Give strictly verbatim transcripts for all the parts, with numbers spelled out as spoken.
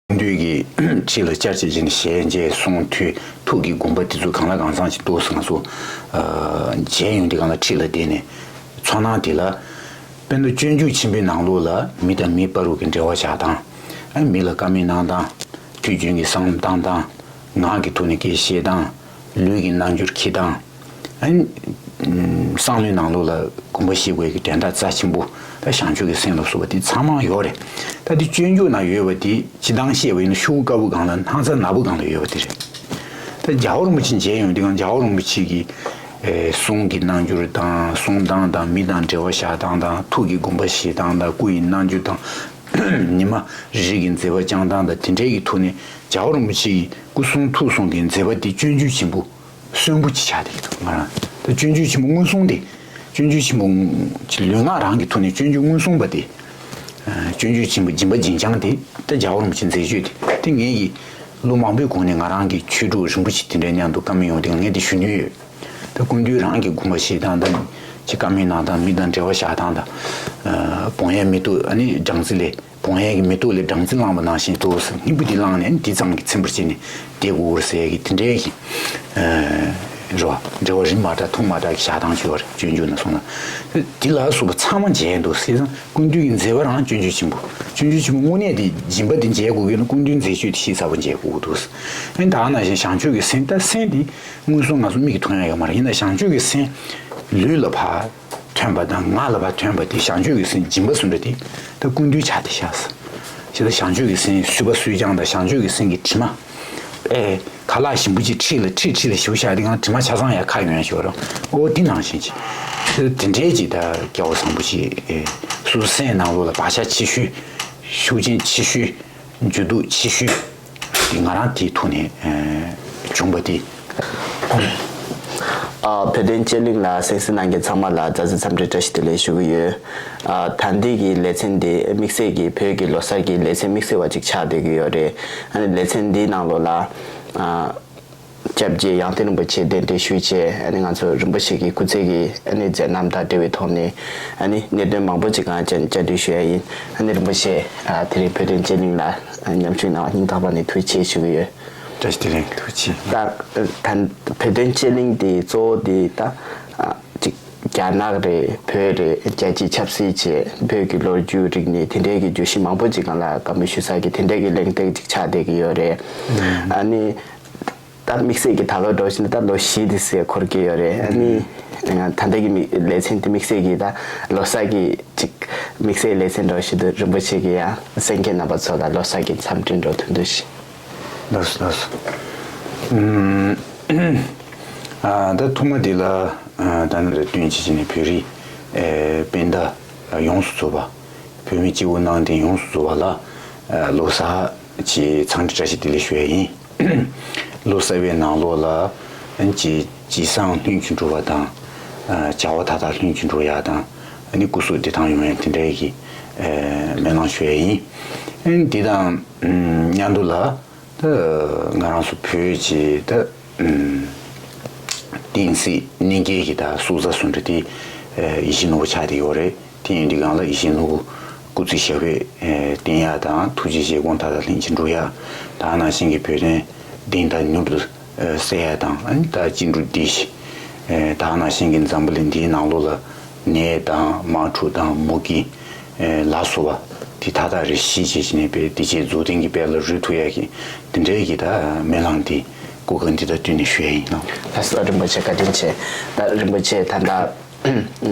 ཀུན་འདུས་ཀྱི་ཁྲིད་ལ་བཅར་བྱེད་ཀྱི་ནི་ཞལ་མཇལ་གསུང་ཐོས་ཐུགས་ཀྱི་དགོངས་པ་དེ་ཚོ་གང་ལ་གང་འཚམ་ཞིག་འདུག་ཟེར་ང་ཚོ་མཇལ་ཡོང་དུས་སྒང་ལ་ཁྲིད་ལ་བསྡད་ནས་ཚོར་སྣང་དེ་ལ། དཔེར་ན་སྤྱོད་འཇུག་ཆེན་པོའི་ནང་ལོགས་ལ་མི་དང་མི་བར་དུ་གི་འབྲེལ་བ་བཞག་སྟངས། ཨ་མི་ལ་བཀའ་མོལ་གནང་སྟངས། དུས་རྒྱུན་གྱི་བསམ་བློ་བཏང་སྟངས། ངག་གི་ཐོག་ནས་སྐད་བཤད་སྟངས། ལུས་ཀྱི་རྣམ་འགྱུར་འཁྱེར་སྟངས། ཨ་ནི་བསམ་བློའི་ནང་ལོགས་ལ་དགོངས་པ་བཞེས་དགོས་ཀྱི་དོན་དག་རྩ་ཆེན་པོ་ད་བྱང་ཆུབ་ཀྱི་སེམས་ལ་སོགས་པ་དེ་ཚང་མ་ཡོད་རེད། ད་དེ་སྤྱོད་འཇུག་ནང་ཡོད་པ་དེ་སྤྱིར་བཏང་བཤད་པ་ཡིན་ན་ཤོག་བུ་དཀར་པོ་སྒང་ལ་སྣག་ཚ་ནག་པོ་སྒང་ལ་ཡོད་པ་དེ་རེད། ད་རྒྱལ་བ་རིན་པོ་ཆེ་མཇལ་ཡོང་དུས་སྒང་རྒྱལ་བ་རིན་པོ་ཆེ་གི་ཨེ་གསུང་གི་རྣམ་འགྱུར་དང་གསུང་སྟངས་དང་མི་དང་འབྲེལ་བ་བཞག་སྟངས་དང་ཐུགས་ཀྱི་དགོངས་པ་བཞེས་སྟངས་དང་སྐུ་ཡི་རྣམ་འགྱུར་དང་ཉི་མ་རིགས་ཀྱི་མཛད་པ་བསྐྱངས་སྟངས་དང་དེ་འདྲའི་གི་ཐོག་ནས་རྒྱལ་བ་རིན་པོ་ཆེ་གི་སྐུ་གསུང་ཐུགས་གསུང་གི་མཛད་པ་དེ་སྤྱོད་འཇུག་ཆེན་པོ་གསོན་པོ་ཅིག་ཆགས་བསྡད་ཀྱི་འདུག་ང་རང་ད་སྤྱོད་འཇུག་ཆེན་པོ་མངོན་སུམ་དེ་སྤྱོད་འཇུག་ཆེན་པོ་ལུས་ངག་རང་གི་ཐོག་ནས་སྤྱོད་འཇུག་མངོན་སུམ་པ་དེ། སྤྱོད་འཇུག་ཆེན་པོ་སྦྱིན་པ་སྦྱིན་བྱང་དེ་ད་རྒྱལ་བ་རིན་པོ་ཆེ་མཛད་སྤྱོད་དེ་དེ་ངེད་ཀྱིས་ལོ་མང་པོའི་གོང་ནས་ང་རང་གི་ཆོས་གྲོགས་རིན་པོ་ཆེ་དེ་འདྲའི་མཉམ་དུ་བཀའ་མོལ་ཡོང་དུས་ངས་དེ་ཞུ་མྱོང་ཡོད། ད་སྐུ་མདུན་རང་གི་དགོངས་པ་བཞེས་སྟངས་དང་ཅི་བཀའ་མོལ་གནང་སྟངས་མི་དང་འབྲེལ་བ་བཞག་སྟངས་དང་། བོང་ཡ་མེ་ཏོག་ཨ་ནི་སྦྲང་རྩི་ལས་བོང་ཡ་གི་མེ་ཏོག་ལས་སྦྲང་རྩི་བླངས་པ་ནང་བཞིན་དུ་སྙིང་པོ་དེ་བླངས་ནས་དེ་ཙམ་གྱི་ཚིམ་པར་བྱས་ནས་བསྡད་དགོས་ཟེར་ཡ་གི་དེ་འདྲའི་གི་རེད་བ། འབྲེལ་བ་རིམ་མ་འདྲ་ཐུང་མ་འདྲ་གི་བཞག་སྟངས་ཤིག་ཡོད་རེད། སྤྱོད་འཇུག་ནང་སོང་ན། དེ་ལ་སོགས་པ་ཚང་མ་མཇལ་འདུག་ཟེར་ཙང་སྐུ་མདུན་གྱི་མཛད་པ་རང་སྤྱོད་འཇུག་ཆེན་པོ། སྤྱོད་འཇུག་ཆེན་པོ་དངོས་གནས་དེ་སྦྱིན་པ་དེ་མཇལ་དགོས་ཀྱི་ན་སྐུ་མདུན་མཛད་སྤྱོད་དེ་ཤེས་ཚར་བ་མཇལ་དགོས་འདུག་ཨེ་ད་ནང་བཞིན་བྱང་ཆུབ་ཀྱི་སེམས་ད་སེམས་དེ་མངོན་སུམ་ང་ཚོ་མིག་གིས་མཐོང་ཡ་ཡོད་མ་རེད། ཡིན་ན་བྱང་ཆུབ་ཀྱི་སེམས་ལུས་ལ་ཕར་ཐོན་པ་དང་ངག་ལ་ཕར་ཐོན་པ་དེ་བྱང་ཆུབ་ཀྱི་སེམས་སྦྱིན་པ་སུ་འདྲ་དེ་ད་སྐུ་མདུན་ཆགས་བསྡད་ཤག་ཟེར། ཞེ་ད་བྱང་ཆུབ་ཀྱི་སེམས་གསོལ་བ་གསོལ་རྐྱང་དང་བྱང་ཆུབ་ཀྱི་སེམས་ཀྱི་དྲི་མ། ཨེ། ཁ་ལག་ཞིམ་པོ་ཅིག་ཁྲིད་ལ་ཁྲིད་ཁྲིད་ལ་ཞིམ་པོ་བཞག་དེ་གང་དྲི་མ་ཆ་ཚང་ཡ་ཁ་ཡོང་ཡ་ཞོར་རོ། ཨོ་དེ་ནང་བཞིན་ཅིག་དེ་འདྲའི་ཅིག་ད་སྐལ་བ་བཟང་པོ་ཅིག་ཨེ། སོ་སོའི་སེམས་ནང་ལོགས་ལ་བག་ཆགས་ཆེ་ཤོས། ཤུགས་རྐྱེན་ཆེ་ཤོས། འགྱུར་ལྡོག་ཆེ་ཤོས། དེ་ང་རང་དེའི་ཐོག་ནས་ཨེ། བྱུང་བ་དེ། ཨ། བོད་དོན་དཔྱད་གླེང་ལ་གསན་གཟིགས་གནང་མཁན་ཚང་མ་ལ་མཛའ་བརྩེ་འཚམས་འདྲི་བཀྲ་ཤིས་བདེ་ལེགས་ཞུ་གི་ཡོད། ཨ། ད་ལྟའི་གི་ལེ་ཚན་འདི་དམིགས་བསལ་གྱི་བོད་ཀྱི་ལོ་གསར་གྱི་ལེ་ཚན་དམིགས་བསལ་བ་ཅིག་ཆགས་བསྡད་ཀྱི་ཡོད་རེད། ཨ་ནི་ལེ་ཚན་འདིའི་ནང་ལོགས་ལ། ཨ། སྐྱབས་རྗེ་ཡང་སྟེང་རིན་པོ་ཆེ་གདན་འདྲེན་ཞུས་བྱས་ཨ་ནི་ང་ཚོ་རིན་པོ་ཆེ་གི་སྐུ་ཚེ་གི་ཨ་ནི་མཛད་རྣམ་དང་འབྲེལ་བའི་ཐོག་ནས་ཨ་ནི་གནད་དོན་མང་པོ་ཅིག་གང་བཅར་བཅར་འདྲི་ཞུ་ཡ་ཡིན། ཨ་ནི་རིན་པོ་ཆེ་ཨ་དེ་རིང་བོད་དོན་དཔྱད་གླེང་ལ་མཉམ་ཞུགས་གནང་བ་སྙིང་ཐག་པ་ནས་ཐུགས་རྗེ་ཆེ་ཞུ་གི་ཡོད། བཀྲ་ཤིས་བདེ་ལེགས། ཐུགས་རྗེ་ཆེ། ད་ད་བོད་དོན་དཔྱད་གླེང་དེ་གཙོ་བོ་དེ་ད་ཅིག་རྒྱ་ནག་རེད། བོད་རེད། རྒྱལ་སྤྱིའི་ཆབ་སྲིད་བྱས་བོད་ཀྱི་ལོ་རྒྱུས་རིག་གནས་དེ་འདྲའི་གི་བརྗོད་གཞི་མང་པོ་ཅིག་སྒང་ལ་བཀའ་མོལ་ཞུ་ས་གི་དེ་འདྲའི་གི་གླེང་སྟེགས་ཅིག་ཆགས་བསྡད་ཀྱི་ཡོད་རེད། ཨ་ནི་ད་དམིགས་བསལ་གྱི་ད་ལོ་འགྲོ་བཞིན་ད་ལོ་བཞི་དེ་ཟེར་འཁོར་གྱི་ཡོད་རེད། ཨ་ནི་ད་ལྟ་གི་མི་ལེ་ཚན་དེ་དམིགས་བསལ་གྱི་ད་ལོ་གསར་གྱི་ཅིག་དམིགས་བསལ་ལེ་ཚན་འགྲོ་བཞིན་དུ་རིན་པོ་ཆེ་གི་ཡང་གསན་མཁན་རྣམ་པ་ཚོ་ལ་ལོ་གསར་གྱི་འཚམས་འདྲི་འགྲོ་དོན་དུ་ཞིག་ལགས་སོ་ལགས་སོ། ཨ་ད་ཐོག་མ་འདི་ལ་ཨ་ད་ནི་ལ་བསྟུན་བྱེད་ཀྱི་ནི་བོད་རིགས་ཨེ་སྤུན་ཟླ་ཡོངས་སུ་རྫོགས་པ། བོད་མི་སྤྱི་བོ་གནམ་བསྟན་ཡོངས་སུ་རྫོགས་པ་ལ་ཨ་ལོ་གསར་གྱི་འཚམས་འདྲི་བཀྲ་ཤིས་བདེ་ལེགས་ཞུ་ཡ་ཡིན། ལོ་གསར་བའི་ནང་ལོགས་ལ་ཨ་ཅི་ཅི་བསམ་ལྷུན་གྱིས་འགྲུབ་པ་དང་། ཨ་བྱ་བ་མཐའ་དག་ལྷུན་གྱིས་འགྲུབ་ཡ་དང་། ཨ་ནི་སྐུ་གཟུགས་བདེ་ཐང་ཡོང་ཡ་དེ་འདྲའི་གི་ཨེ་སྨོན་ལམ་ཞུ་ཡ་ཡིན། ཨ་ནི་དེ་དང་མཉམ་དུ་ལ། ད་ང་རང་ཚོ་བོད་ཀྱི་ད་བསྟན་སྲིད་གཉིས་ཀའི་གི་ད་སྲོག་རྩ་སུ་འདྲ་དེ་ཡིད་བཞིན་ནོར་བུ་ཆགས་བསྡད་ཡོད་རེད། དེ་ཡིན་དུས་སྒང་ལ་ཡིད་བཞིན་ནོར་བུ་སྐུ་ཚེ་ཞབས་པད་བརྟན་ཡག་དང་ཐུགས་རྗེ་ཆེ་དགོངས་དག་དང་ལྷན་ཅིག་འགྲུབ་ཡག་ད་ནང་བཞིན་གྱི་བོད་དོན་བདེན་མཐའ་མྱུར་དུ་གསལ་ཡག་དང་ཨ་ནི་ད་བཅིངས་འགྲོལ་བདེ་ཞིང་ད་ནང་བཞིན་གྱི་འཛམ་བུ་གླིང་འདིའི་ནང་ལོགས་ལ་ནད་དང་དམག་འཁྲུག་དང་མུ་གེ། ལ་སོགས་པ་དེ་མཐའ་དག་རེ་ཞི་བྱེད་ཀྱི་ནས་པའི་བདེ་སྐྱིད་རྫོགས་ལྡན་གྱི་དཔལ་ལ་རོལ་ཐུབ་ཡག་གི་དེ་འདྲའི་གི་ད་སྨོན་ལམ་དེ་སྐུ་ཁམས་འདི་དང་བསྟུན་ནས་ཞུ་ཡ་ཡིན་ནོ། ལགས་སོ། རིན་པོ་ཆེ་བཀའ་དྲིན་ཆེ། ད་རིན་པོ་ཆེ་ད་ལྟ་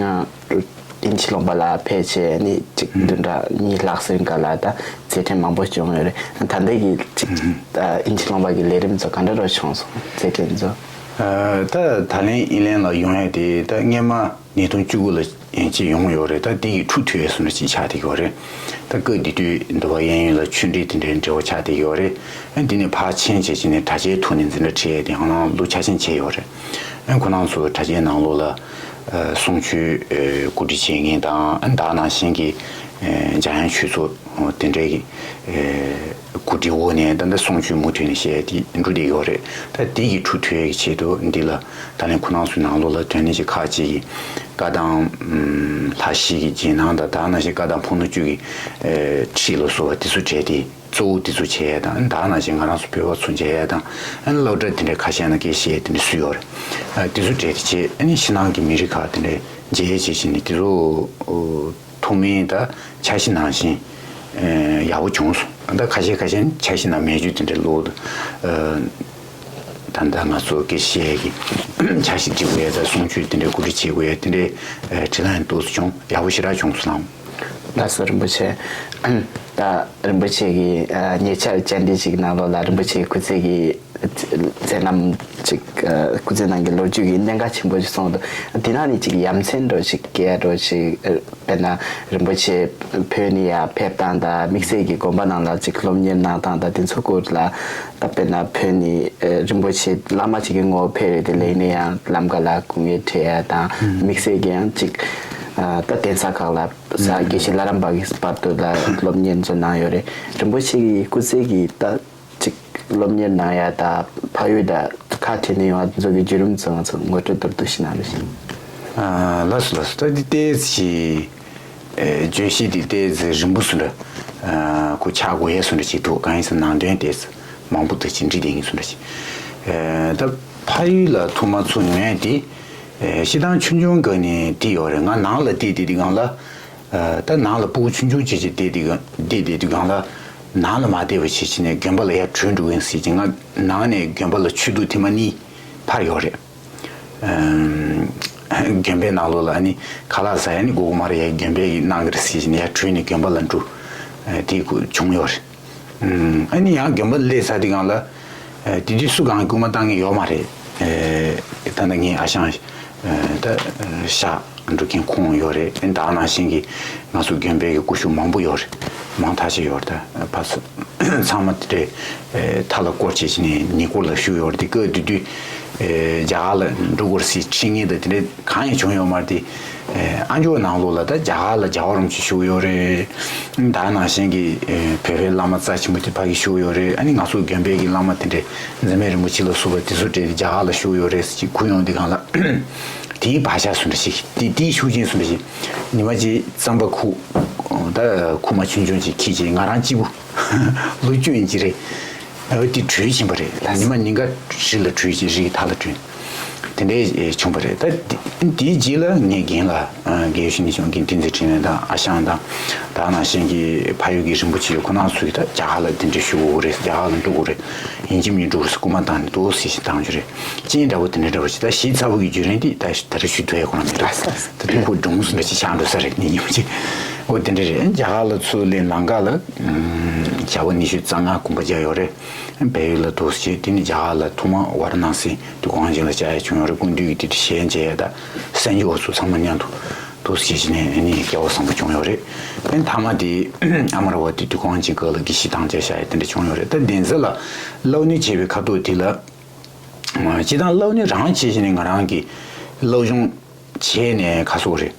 དབྱིན་ཇི་ལུང་པ་ལ་ཕེབས་བྱས་ནི་ཅིག་བདུན་ཕྲག་གཉིས་ལྷག་ཙམ་སྒང་ལ་ད་མཛད་འཕྲིན་མང་པོ་བྱུང་ཡོད་རེད། ད་ལྟ་གི་ཅིག་དབྱིན་ཇི་ལུང་པ་གི་ལས་རིམ་ཚོ་ག་འདྲ་རུ་བྱུང་སོང་། མཛད་འཕྲིན་ཚོ། ད་ད་ལན་དབྱིན་ལན་ལ་ཡོང་ཡ་དེ་ད་སྔས་མ། ཉིས་སྟོང་བཅུ་དགུ་ལ་ཡན་ཆད་ཡོང་ཡོད་རེད། ད་དེ་ཡི་འཕྲོ་མཐུད་ཡས་སུ་འདྲ་ཅིག་ཆགས་བསྡད་ཡོད་རེད། ད་སྐབས་དེ་དུས་འདི་བ་གཡས་གཡོན་ལ་ཆོས་འབྲེལ་དེ་འདྲའི་འབྲེལ་བ་ཆགས་བསྡད་ཡོད་རེད། ཨ་འདི་ནས་ཕར་ཕྱིན་བྱས་ཀྱི་ནས་དྲ་རྒྱའི་ཐོག་ནས་འཛིན་གྲྭ་ཁྲིད་ཡས་དེ་ཧ་ལམ་ལོ་ཆ་ཆེན་བྱས་ཡོད་རེད། ཨ་ཁོ་རང་ཚོ་དྲ་རྒྱའི་ནང་ལོགས་ལ་གསུང་ཆོས་གོ་སྒྲིག་བྱེད་མཁན་དང་ཨ་ད་ནང་བཞིན་གྱི་འཇམ་དབྱངས་ཆོས་ཚོགས་དེ་འདྲའི་གི་གོ་སྒྲིག་འོག་ནས་ད་ལྟ་གསུང་ཆོས་མུ་མཐུད་ནས་བྱས་ཏེ་འགྲོ་བསྡད་ཡོད་རེད། ད་དེ་ཡི་འཕྲོ་མཐུད་ཡས་ཀྱི་ཆེད་དུ་འདི་ལ། ད་ལན་ཁོ་རང་ཚོའི་ནང་ལོགས་ལ་དོན་གནད་ཅིག་ཁག་ཅིག་གི་བཀའ་གདམས་ལྷ་བཞི་གི་རྗེས་གནང་དང་ད་ནང་བཞིན་བཀའ་གདམས་ཕུ་ནུ་བཅུ་གི་ཁྲིད་ལ་སོགས་པ་དེ་ཚོ་གྲས་དེ་ གཙོ་བོ་དེ་ཚོ་བྱས་ཡ་དང་། ད་ནང་བཞིན་ང་རང་ཚོ་བོད་པ་ཚོ་མཇལ་ཡ་དང་། ཨ་ནི་སློབ་གྲྭ་དེ་འདྲའི་ཁ་ཤས་ན་སྐད་བཤད་དེ་འདྲ་སུ་ཡོད་རེད། ཨ་དེ་ཚོ་གྲས་དེ་བྱས། ཨ་ནི་ཕྱི་ནང་གི་མི་རིགས་ཁག་དེ་འདྲའི་མཇལ་བྱས་བྱས་ནས་དེ་ཚོ་ཐུགས་སྨོན་དང་འཆར་གཞི་ནང་བཞིན་ཡག་པོ་བྱུང་སོང་། ད་ཁ་ཤས་ཁ་ཤས་ནི་འཆར་གཞི་ནང་མེད་རྒྱུ་དེ་འདྲའི་ལོག་འདུག་ད་ལྟ་ང་ཚོ་སྐད་བཤད་ཀྱི་འཆར་གཞི་སྒྲིག་དགོས་ཡ་དང་། གསུང་ཆོས་དེ་འདྲའི་གོ་སྒྲིག་བྱེད་དགོས་ཡ་དེ་འདྲའི་འབྲེལ་ལམ་ཏོག་ཙམ་བྱུང་། ཡག་པོ་ཞེ་དྲག་བྱུང་སོང་ལགས། ལགས་སོ་རིན་པོ་ཆེ། ད་རིན་པོ་ཆེ་གི་ཉེ་ཆར་བཅར་འདྲི་ཞིག་ནང་ལོགས་ལ་རིན་པོ་ཆེ་སྐུ་ཚེ་གི་མཛད་རྣམ་ཅིག་སྐུ་ཚེ་ནང་གི་ལོ་རྒྱུས་ཀྱི་གནད་འགག་ཆེན་པོ་ཞིག་གསུངས་འདུག་དེ་ནང་ནས་ཅིག་ཡ་མཚན་འདྲ་ཞིག་སྐྱེ་འགྲོ་ཞིག་དཔེར་ན་རིན་པོ་ཆེ་བོད་ནས་ཡར་ཕེབས་སྟངས་དང་། དམིགས་བསལ་གྱི་དགོན་པ་ནང་ལ་ཅིག་སློབ་གཉེར་གནང་སྟངས་དང་། དེ་ཚོ་སྐོར་ལ་ད་དཔེར་ན་བོད་ནས་རིན་པོ་ཆེ་བླ་མ་ཅིག་གི་ངོ་བོ་ཕེབས་རེད་དེ། ལས་ནས་ཡང་ལམ་ཁ་ལ་སྐུ་ངལ་འཕྲད་ཡ་དང་། དམིགས་བསལ་གྱི་ཡང་ཅིག་ད་གདན་ས་ཁག་ལ་ས་དགེ་བཤེས་ལྷ་རམས་པ་གི་བར་དུ་ལ་སློབ་གཉེར་ཚོ་གནང་ཡོད་རེད། རིན་པོ་ཆེ་གི་སྐུ་ཚེ་གི་ད་ཅིག་སློབ་གཉེར་གནང་ཡ་དང་། ཕ་ཡུལ་དང་ཁ་བྲལ་ནས་ཡོང་བ་ཚོ་གི་བརྒྱུད་རིམ་ཚོ་ང་ཚོ་ངོ་སྤྲོད་མདོར་བསྡུས་ཤིག་གནང་རོགས་ཞུ། ལགས་སོ་ལགས་སོ། ད་འདི་ཏོག་ཙམ་བརྗོད་གཞི་འདི་ཏོག་ཙམ་རིང་པོ་བཟོ་འདྲ། ཁོ་ཆགས་དགོས་ཡ་བཟོ་འདྲ་ཅིག་འདུག་གང་ཡིན་ཟེར་ན་ནང་དོན་ཏོག་ཙམ་མང་པོ་འདུག་ཅིག་འབྲི་བསྡད་མཁན་བཟོ་འདྲ་ཅིག་ད་ཕ་ཡུལ་ལ་ཐོག་མ་ཚུར་ཡོང་ཡ་དེ། ཨེ། སྤྱིར་བཏང་ཆུང་ཆུང་སྒང་ནས་བསྡད་ཡོད་རེད། ང་ནང་ལ་བསྡད་བསྡད་དུས་སྒང་ལ། ཨ། ད་ནང་ལ་སྤུ་གུ་ཆུང་ཆུང་བྱས་བྱས་བསྡད་དུས་སྒང་བསྡད་བསྡད་དུས་སྒང་ལ། ནང་ལ་མ་བསྡད་པ་བྱས་བྱས་ནས་དགོན་པ་ལ་ཡར་བྲོས་འགྲོ་གིན་ཟེར་གྱི། ང་ནང་ནས་དགོན་པ་ལ་ཆུ་ཚོད་ཐེངས་མ་གཉིས་འཕར་ཡོད་རེད། ཨམ། དགོན་པའི་ནང་ལོགས་ལ་ཨ་ནི་ཁ་ལག་ཟ་ཡ་ནི་དགོས་ཀྱི་མ་རེད། ཡ། དགོན་པས་གནང་གི་རེད་ཟེར་བྱས་ནས་ཡར་བྲོས་ནས་དགོན་པ་ལ་འགྲོ། ཨ། དེ་བྱུང་ཡོད་རེད། ཨ་ནི་ཡང་དགོན་པ་སླེབས་ཚར་དུས་སྒང་ལ། ཨ། དེ་དུས་སུ་གང་སྐུལ་མ་བཏང་མཁན་ཡོད་མ་རེད། ཨ། ད་ལྟ་ངའི་ཨ་ཞང་། ཨ། ད་ཤག་འགྲོ་མཁན་ཁོང་ཡོད་རེད། ཨ། ད་ནང་བཞིན་གྱི་ང་ཚོ་དགོན་པའི་གི་སྐུ་ཞབས་མང་པོ་ཡོད་རེད། མང་ཐག་ཆོད་ཡོད་རེད། ད་ཕར་ཚུར་ཚང་མ་དེ་འདྲའི་མཐའ་ལ་བསྐོར་བྱས་བྱས་ནས་ཉེ་འཁོར་ལ་བཞུགས་ཡོད་རེད། དེ་སྐབས་དེ་དུས། ཨ། རྒྱ་གར་ལ་འགྲོ་དགོས་རེད་ཟེར་འཕྲིན་ངན་དང་དེ་འདྲའི་གང་ཡང་བྱུང་ཡོད་མ་རེད་དེ། ཨ། ཨ་མཆོག་ནང་ལོགས་ལ་ད་རྒྱ་གར་ལ་རྒྱལ་བ་རིན་པོ་ཆེ་བཞུགས་ཡོད་རེད། ད་ནང་བཞིན་གྱི། ཨ། བོད་པའི་བླ་མ་རྩ་ཆེན་པོ་དེ་ཕ་གི་བཞུགས་ཡོད་རེད། ཨ་ནི་ང་ཚོ་དགོན་པའི་གི་བླ་མ་དེ་འདྲའི་འཛད་མེད་རིན་པོ་ཆེ་ལ་སོགས་པ་དེ་ཚོ་འདྲ་དེ་རྒྱ་གར་ལ་བཞུགས་ཡོད་རེད་ཟེར་གྱི་གོ་ཡོང་དུས་སྒང་ལ། དེའི་བག་ཆགས་བཟོ་འདྲ་ཞིག་དེ་དེའི་ཤུགས་རྐྱེན་བཟོ་འདྲ་ཞིག་ཉི་མ་གཅིག་རྩམ་པ་ཁུག་ད་ཁུག་མ་ཆུང་ཆུང་ཅིག་འཁྱེར་བྱས། ང་རང་གཅིག་པུ་ལོ་བཅུ་ཡིན་གྱི་རེད། ཨ། དེ་བྲོས་ཕྱིན་པ་རེད། ཉི་མ་ཉིན་དཀར་རི་ལ་བྲོས་ཀྱི། རི་གི་མཐའ་ལ་བྲོས། དེ་འདྲའི་བྱུང་བ་རེད། ད་དེ་དེའི་རྗེས་ལ་ངའི་རྒན་ལགས། ཨ། དགེ་བའི་བཤེས་གཉེན་ཆེན་མོ་བསྟན་འཛིན་འཕྲིན་ལས་དང་ཨ་ཞང་དང་། ད་ནང་བཞིན་གྱི་ཕ་ཡུལ་གྱི་རིན་པོ་ཆེ་ཁོ་རང་ཚོས་ད་རྒྱ་གར་ལ་དེ་འདྲ་བཞུགས་དགོས་རེད། རྒྱ་གར་ལ་འགྲོ་དགོས་རེད། ཡིན་གཅིག་མིན་གཅིག་འགྲོ་དགོས་ཟེར་སྐུལ་མ་བཏང་ནས་འདུག་ཟེར་ཞིག་བཏང་རྒྱུ་རེད། རྐྱེན་འདྲ་པོ་དེ་འདྲ་འདྲ་པོ་ཞིག་ད་གཞི་རྩ་བོ་གི་བརྒྱུད་རིམ་དེ་ད་ད་རེས་ཞུ་ཐུབ་ཡ་ཁོ་རང་མི་འདུག་ད་དེ་ཁོ་སྒྲུང་ཟེར་འདྲ་ཞིག་ཆགས་འགྲོ་ས་རེད། ངས་ཉིན་མོ་ཅིག་འོ་དེ་འདྲ་རེད། རྒྱ་གར་ལ་ཚུར་སླེབས་ལམ་ཁ་ལ། ཨམ། ཞག་པོ་ཉི་ཤུ་རྩ་ལྔ་དགོངས་པ་རྒྱག་ཡོད་རེད། བལ་ཡུལ་ལ་འདུག་སེ་བྱས། དེ་ནས་རྒྱ་གར་ལ་ཐོག་མ་ཝཱ་ར་ཎ་སི་དུས་གང་ཅིག་ལ་བཅར་ཡ་བྱུང་ཡོད་རེད། སྐུ་མདུན་གྱི་དེ་དུས་ཞལ་མཇལ་ཡ་དང་། གསན་རྒྱུ་འོ་ཚོ་ཚང་མ་མཉམ་དུ་འདུག་སེ་བྱས་ནས་ཨ་ནི་སྐལ་བ་བཟང་པོ་བྱུང་ཡོད་རེད། ཨ་ནི་མཐའ་མ་དེ་ཨ་མ་ར་ཝ་ཏི་དུས་གང་ཅིག་སྐབས་ལ་དགེ་བཤེས་དམ་བཅའ་བཞག་ཡ་དེ་འདྲ་བྱུང་ཡོད་རེད། ད་གདན་ས་ལ་སློབ་གཉེར་བྱས་པའི་ཁ་ཐུག་དེ་ལ། སྤྱིར་བཏང་སློབ་གཉེར་རང་བྱས་བྱས་ནས་ང་རང་གི་སློབ་སྦྱོང་བྱས་ནས་ཁ་སོག་རེད།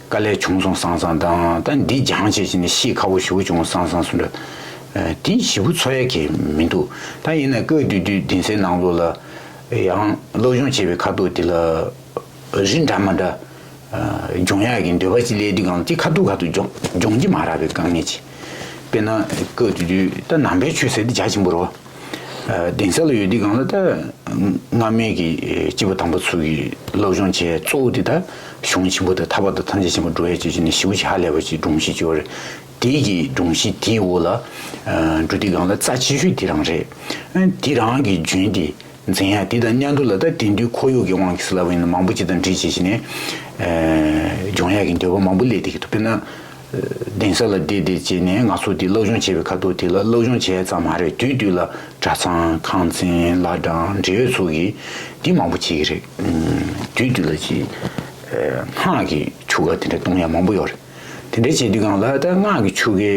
དཀའ་ལས་བྱུང་སོང་བསམ་བསམ་དང་། ད་འདི་སྦྱངས་བྱས་བྱས་ནས་ཤེས་ཁག་པོ་ཞེ་པོ་བྱུང་བསམ་བསམ་སོང་འདྲ། ཨ། དེ་ཞེ་པོ་ཚོར་ཡ་གི་མི་འདུག་ད་ཡིན་ན་སྐབས་དེ་དུས་གདན་སའི་ནང་ལོགས་ལ་ཡང་སློབ་སྦྱོང་བྱས་པའི་ཁ་ཐུག་དེ་ལ་རིགས་འདྲ་མི་འདྲ། ཨ། སྦྱོང་ཡག་གི་འདོད་པ་ཅིག་སླེབས་དུས་སྒང་ལ་དེ་ཁ་ཐུག་ཁ་ཐུག་སྦྱོང་སྦྱོང་རྒྱུ་མ་རག་པའི་དཀའ་ངལ་ཅིག་དཔེར་ན་སྐབས་དེ་དུས་ད་ནང་པའི་ཆོས་ཟེར་དེ་རྒྱ་ཆེན་པོ་རེད་བ། ཨ། གདན་ས་ལ་ཡོད་དུས་སྒང་ལ་ད་སྔ་མའི་གི་སྐྱེས་བུ་དམ་པ་ཚོ་གི་སློབ་སྦྱོང་བྱས་གཙོ་བོ་དེ་ད་གཞུང་ཆེན་པོ་དང་ཐར་པ་དང་ཐམས་ཅད་མཁྱེན་པ་འགྲོ་ཡ་བྱས་བྱས་ནས་ཞེ་པོ་ཅིག་ཧ་ལས་པ་ཅིག་སྒྲོམ་གཞི་ཅིག་ཡོད་རེད། དེ་གི་སྒྲོམ་གཞི་དེའི་འོག་ལ། ཨ། འགྲོ་དུས་སྒང་ལ་རྩ་ཆེ་ཤོས་དེ་རང་རེད། ཨ། དེ་རང་གི་རྒྱུན་དེ་འཛིན་ཡ་དེ་དང་མཉམ་དུ་ལ་ད་དེང་དུས་ཁོར་ཡུག་གི་དབང་གིས་ཟེར་ལབ་པ་ཡིན་ན་མང་པོ་ཅིག་དང་འདྲིས་བྱས་བྱས་ནས། ཨ། སྦྱོང་ཡག་གི་འདོད་པ་མང་པོ་སླེབས་བསྡད་ཀྱི་འདུག་དཔེར་ན། གདན་ས་ལ་བསྡད་བསྡད་བྱས་ནས་ང་ཚོ་འདི་སློབ་སྦྱོང་བྱེད་པའི་ཁ་ཐུག་དེ་ལ་སློབ་སྦྱོང་བྱས་ཙམ་མ་རེད། དུས་དུས་ལ་གྲྭ་ཚང་ཁང་ཚན་བླ་བྲང་འབྲེལ་ཡོད་ཚོ་གིས་འདི་མང་པོ་བྱེད་ཀྱི་རེད། དུས་དུས་ལ་ཅིག་སྔགས་ཀྱི་ཆོ་ག་དེ་འདྲ་གཏོང་ཡ་མང་པོ་ཡོད་རེད། དེ་འདྲ་བྱེད་དུས་སྒང་ལ་ད་སྔགས་ཀྱི་ཆོ་གའི་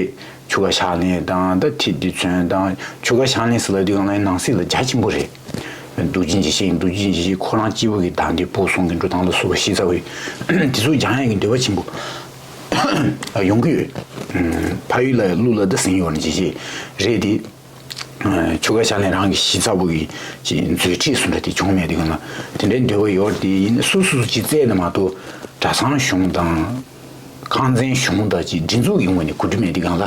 ཆོ་ག་ཕྱག་ལེན་དང་། ད་ཐིག་འདི་མཚོན་དང་། ཆོ་ག་ཕྱག་ལེན་ཟེར་ལབ་དུས་སྒང་ལ་ནང་གསེས་ལ་རྒྱ་ཆེན་པོ་རེད། རྡོ་རྗེ་འཇིགས་བྱེད་ཡིན། རྡོ་རྗེ་འཇིགས་བྱེད་ཁོ་རང་སྐྱེས་བུ་གི་བདག་ལྡན་པོ་གསུམ་གྱི་འགྲོ་སྟངས་ལ་སོགས་པ་ཞིབ་ཚགས་པའི་དེ་ཚོ་སྦྱང་ཡག་གི་འདོད་པ་ཆེན་པོ། ཡོང་གི་ཡོད། ཕ་ཡུལ་ལ་གླུ་ལ་ད་ཟིན་ཡོད་ནི་ཅི་ཅི་རེད་དེ། ཆོ་ག་ཕྱག་ལེན་རང་གི་གཞི་རྩ་བོ་གི་ཅིག་མཛོད་ཁྲིད་སུ་འདྲ་དེ་བྱུང་མེད་དེ་གང་ལ་དེ་འདྲའི་འདོད་པ་ཡོད་དེ། ཡིན་ན་སོ་སོ་སོ་ཅིག་བཙལ་ནས་མ་གཏོགས་གྲྭ་ཚང་གཞུང་དང་ཁང་ཚན་གཞུང་དང་ཅིག་སྒྲིག་འཛུགས་ཀྱི་ངོས་ནས་གོ་སྒྲིག་མེད་དེ་གང་ལ་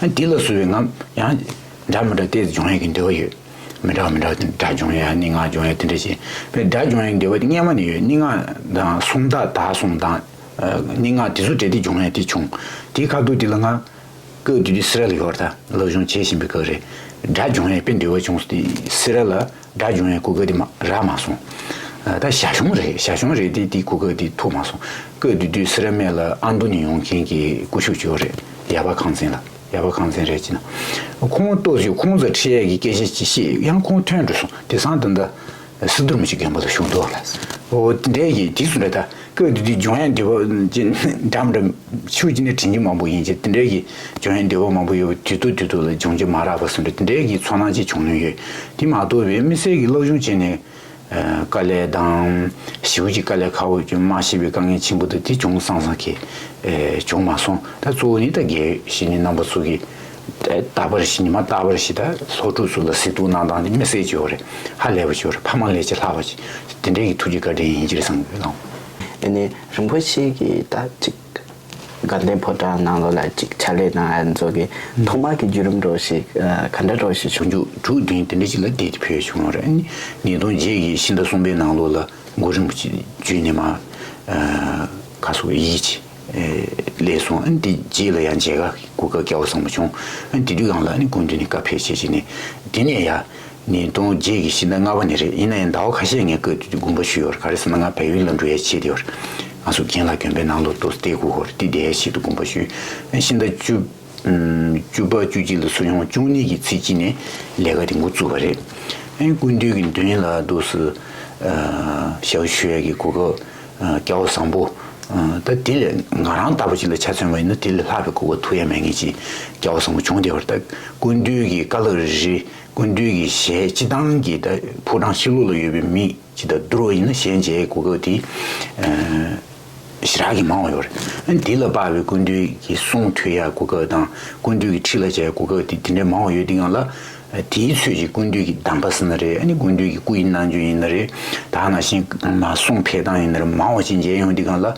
དེ་ལ་བཟོ་བའི་ངམ་ཡང་། འདྲ་མི་འདྲ་ཏོག་ཙམ་སྦྱོང་ཡས་ཀྱི་འདོད་པ་ཡོད། མི་འདྲ་མི་འདྲ་དེ་སྒྲ་སྦྱོང་ཡས་སྙན་ངག་སྦྱོང་ཡས་དེ་འདྲ་བྱས་པས། སྒྲ་སྦྱོང་ཡས་ཀྱི་འདོད་པ་དེ་སྔོན་མ་ནས་ཡོད། སྙན་ངག་དང་གསུང་དག་དག་གསུང་དང་། སྙན་ངག་དེ་ཚོ་འདྲ་དེ་སྦྱོང་ཡས་དེ་བྱུང་། དེའི་ཁ་ཐུག་དེ་ལ་ང་སྐབས་དེ་དུས་སེ་ར་ལ་ཡོད་རེད། ད་སློབ་སྦྱོང་བྱེད་བཞིན་པའི་སྐབས་རེད། སྒྲ་སྦྱོང་ཡས་དཔེ་འདོད་པ་བྱུང་སོང་། དེ་སེ་ར་ལ་སྒྲ་སྦྱོང་ཡས་གོ་སྐབས་དེ་མ་རག་མ་སོང་། ད་ཞར་བྱུང་རེད། ཞར་བྱུང་རེད་དེ། དེ་གོ་སྐབས་དེ་ཐོབ་མ་སོང་། སྐབས་དེ་དུས་སེ་ར་སྨད་ལ་ཨ་མདོ་ནས་ཡོང་མཁན་གྱི་སྐུ་ཞབས་ཅིག་ཡོད་རེད། ཡར་པ་ཁང་ཚན་ལ། ཡར་པ་ཁང་ཚན་རེད་ཅེ་ན། ཁོང་ཏོག་ཙམ་ཁོང་ཚོ་ཁྲིད་ཡས་ཀྱི་སྐད་ཆ་ཅིག་བཤད་ཡང་ཁོང་ཐོན་འགྲོ་སོང་། དེང་སང་ད་ལྟ་སི་ཏུ་རིན་པོ་ཆེ་དགོན་པ་ལ་བཞུགས་འདུག། འོ་དེ་འདྲའི་གི་དེ་ཚོ་རེད། ད་སྐབས་དེ་དུས་སྦྱོང་ཡས་འདོད་པ་ཅིག་འདྲ་མི་འདྲ་ཤུགས་ཀྱིས་ནས་དྲན་རྒྱུ་མང་པོ་ཡིན་གྱི། དེ་འདྲའི་གི་སྦྱོང་ཡས་འདོད་པ་མང་པོ་ཡོད་པ་དུས་ཐོག་དུས་ཐོག་ལ་སྦྱོང་རྒྱུ་མ་རག་པ་སོང་རེད། དེ་འདྲའི་གི་ཚོར་སྣང་ཅིག་བྱུང་མྱོང་ཡོད། དེ་མ་གཏོགས་པའི་དམིགས་བསལ་གྱི་སློབ་སྦྱོང་བྱས་ནས། དཀའ་ལས་དང་། ཞེ་པོ་ཅིག་དཀའ་ལས་ཁག་པོ་བྱུང་། མ་ཤེས་པའི་དཀའ་ངལ་ཆེན་པོ་དང་དེ་བྱུང་བསམ་བསམ་གྱི་བྱུང་མ་སོང་། ད་གཙོ་བོ་ནི་ད་དགེ་བཤེས་གཉེན་རྣམ་པ་ཚོ་གིས་རྟག་པར་བཞིན་ཉི་མ་རྟག་པར་བཞིན་ད་སློབ་ཕྲུག་ཚོ་ལ་གཟིགས་རྟོག་གནང་སྟངས་དེ་དམིགས་བསལ་ཅིག་ཡོད་རེད། ཧ་ལས་པ་ཅིག་ཡོད་རེད། ཕ་མ་ལས་ཀྱང་ལྷག་པ་ཅིག་དེ་འདྲའི་གི་ཐུགས་རྗེ་བཀའ་དྲིན་ཡིན་གྱི་རེད་བསམ་གྱི་ཡོད་ལགས། ཨ་ནི་རིན་པོ་ཆེ་གིས་ད་ཅིག་དགའ་ལྡན་ཕོ་བྲང་ནང་ལོགས་ལ་ཅིག་ཕྱག་ལས་གནང་ཡ་ཚོ་གི་ཐོག་མ་གི་བརྒྱུད་རིམ་འདྲ་ཞིག་ག་འདྲ་འདྲ་ཞིག་བྱུང་། ཆུང་ཆུང་དྲུག་བདུན་དེ་འདྲ་ཞིག་ལ་བསྡད་དེ་ཕེབས་བྱུང་བ་རེད། ཉིས་སྟོང་བརྒྱད་ཀྱི་ཕྱི་ཟླ་གསུམ་པའི་ནང་ལོགས་ལ་གུ་རུ་རིན་པོ་ཆེ་བརྒྱུད་ནས་མར་ཁ་སོ་ཡིད་ཆེས་སླེབས་སོང་། ཨ་ནི་དེ་རྗེས་ལ་ཡང་མཇལ་ཁ་གོ་སྐབས་སྐལ་བ་བཟང་པོ་བྱུང་། ཨ་ནི་དེ་དུས་སྒང་ལ་ཨ་ནི་སྐུ་མདུན་ནས་བཀའ་ཕེབས་བྱས་བྱས་ནས་དེ་ནས་ཡ། ཉིས་སྟོང་བརྒྱད་ཀྱི་ཕྱི་ཟླ་ལྔ་པ་ནས་རེད། ཡིན་ན་ཡང་ཟླ་བ་ཁ་ཤས་ངས་སྐབས་དེ་དུས་དགོངས་པ་ཞུས་ཡོད་རེད། ག་རེ་ཟེར་ན་ང་བལ་ཡུལ་ལ་འགྲོ་ཡ་བྱས་ཏེ་ཡོད་རེད། ང་ཚོ་རྒན་ལགས་དགོན་པའི་ནང་ལོགས་ཏོག་ཙམ་བསྡད་དགོས་ཀྱི་རེད། དེ་བསྡད་ཡ་ཆེད་དུ་དགོངས་པ་ཞུས། ཕྱི་ཟླ་བཅུ་བཅུ་པ་བཅུ་གཅིག་ལ་ཚུར་ཡོང་། བཅུ་གཉིས་ཀྱི་ཚེས་གཅིག་ནས་ལས་ཀ་དེ་འགོ་བཙུགས་པ་རེད། ཨེ་སྐུ་མདུན་གྱི་མདུན་ལ་ཏོག་ཙམ་ཞབས་ཞུ་ཡ་གི་གོ་སྐབས་སྐལ་བ་བཟང་པོ། ད་དེ་ལས་ང་རང་ལྟ་བུ་ཅིག་ལ་ཆ་མཚོན་པ་ཡིན་ན་དེ་ལས་ལྷག་པའི་གོ་སྐབས་ཐོབ་ཡ་མེད་མཁན་ཅིག་སྐལ་བ་བཟང་པོ་བྱུང་བསྡད་པ་རེད། ད་སྐུ་མདུན་གྱི་བཀའ་སློབ་རེ་རེ། སྐུ་མདུན་གྱི་ཞལ་སྤྱི་བཏང་གི་ད་ཕོ་བྲང་ཕྱི་ལོགས་ལ་ཡོད་པའི་མི་ཅིག་དང་བསྡུར་བ་ཡིན་ན་ཞལ་མཇལ་གོ་སྐབས་དེ་ཞེ་དྲག་གི་མང་བ་ཡོད་རེད། དེ་ལ་དཔག་པའི་སྐུ་མདུན་གྱི་གསུང་ཐོས་ཡ་གོ་སྐབས་དང་སྐུ་མདུན་གྱི་ཁྲི་ལ་བཅར་ཡ་གོ་སྐབས་དེ་དེ་འདྲའི་མང་བ་ཡོད་དུས་སྒང་ལ། དེའི་ཚོད་ཀྱི་སྐུ་མདུན་གྱི་གདམས་པ་ཟེར་ན་རེད། ཨ་ནི་སྐུ་མདུན་གྱི་སྐུ་ཡི་རྣལ་འབྱོར་ཡིན་ན་རེད། ད་ནང་བཞིན་མ་གསུང་འཕེལ་སྟངས་ཡིན་ན་རེད། མང་བ་ཅིག་མཇལ་ཡོང་དུས་སྒང་ལ།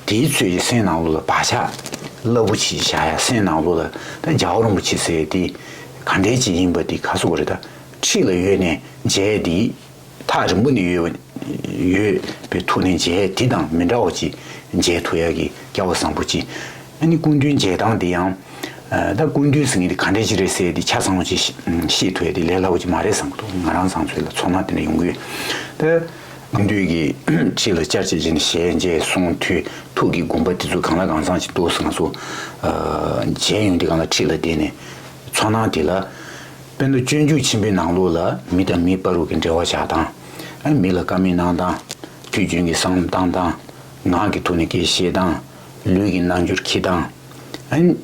དེའི་ཚོད་ཀྱི་སེམས་ནང་ལོགས་ལ་བག་ཆགས་རླབས་པོ་ཆེ་བཞག་ཡ། སེམས་ནང་ལོགས་ལ་ད་རྒྱལ་བ་རིན་པོ་ཆེ་ཟེར་དེ་ག་འདྲའི་ཅིག་ཡིན་པ་དེ་ག་ཟེར་དགོས་རེད། ད་ཁྲི་ལ་ཡོད་ནས་མཇལ་དེ་ཐག་རིང་པོ་ནས་ཡོད་པ་ཡོད་པའི་ཐོག་ནས་མཇལ་དེ་དང་མི་འདྲ་བ་ཅིག་མཇལ་ཐུབ་ཡ་གི་སྐལ་བ་བཟང་པོ་ཅིག་ཨ་ནི་སྐུ་མདུན་མཇལ་སྟངས་དེ་ཡང་། ད་སྐུ་མདུན་ཟེར་མཁན་དེ་ག་འདྲ་ཅིག་རེད་ཟེར་དེ་ཆ་ཚང་བ་ཅིག་ཤེས་ཐུབ་ཡ་དེ་ལས་སླ་པོ་ཅིག་མ་རེད་བསམ་གི་འདུག། ང་རང་བཟང་ཚོའི་ལ་ཚོར་སྣང་དེ་འདྲ་ཡོང་གི་ཡོད། ད་སྐུ་མདུན་གྱི་ཁྲི་ལ་བཅར་བྱས་བྱས་ནས་ཞལ་མཇལ་གསུང་ཐོས་ཐུགས་ཀྱི་དགོངས་པ་དེ་ཚོ་གང་ལ་གང་འཚམ་ཅིག་ཏོག་ཙམ་ང་ཚོ་མཇལ་ཡོང་དུས་སྒང་ལ་ཁྲི་ལ་བསྡད་ནས་ཚོར་སྣང་དེ་ལ། དཔེར་ན་སྤྱོད་འཇུག་ཆེན་པོའི་ནང་ལོགས་ལ་མི་དང་མི་བར་དུ་གི་འབྲེལ་བ་བཞག་སྟངས། མི་ལ་བཀའ་མོལ་གནང་སྟངས། དུས་རྒྱུན་གྱི་བསམ་བློ་བཏང་སྟངས། ངག་གི་ཐོག་ནས་སྐད་བཤད་སྟངས། ལུས་ཀྱི་རྣལ་འབྱོར་འཁྱེར་སྟངས། ཨ་ནི།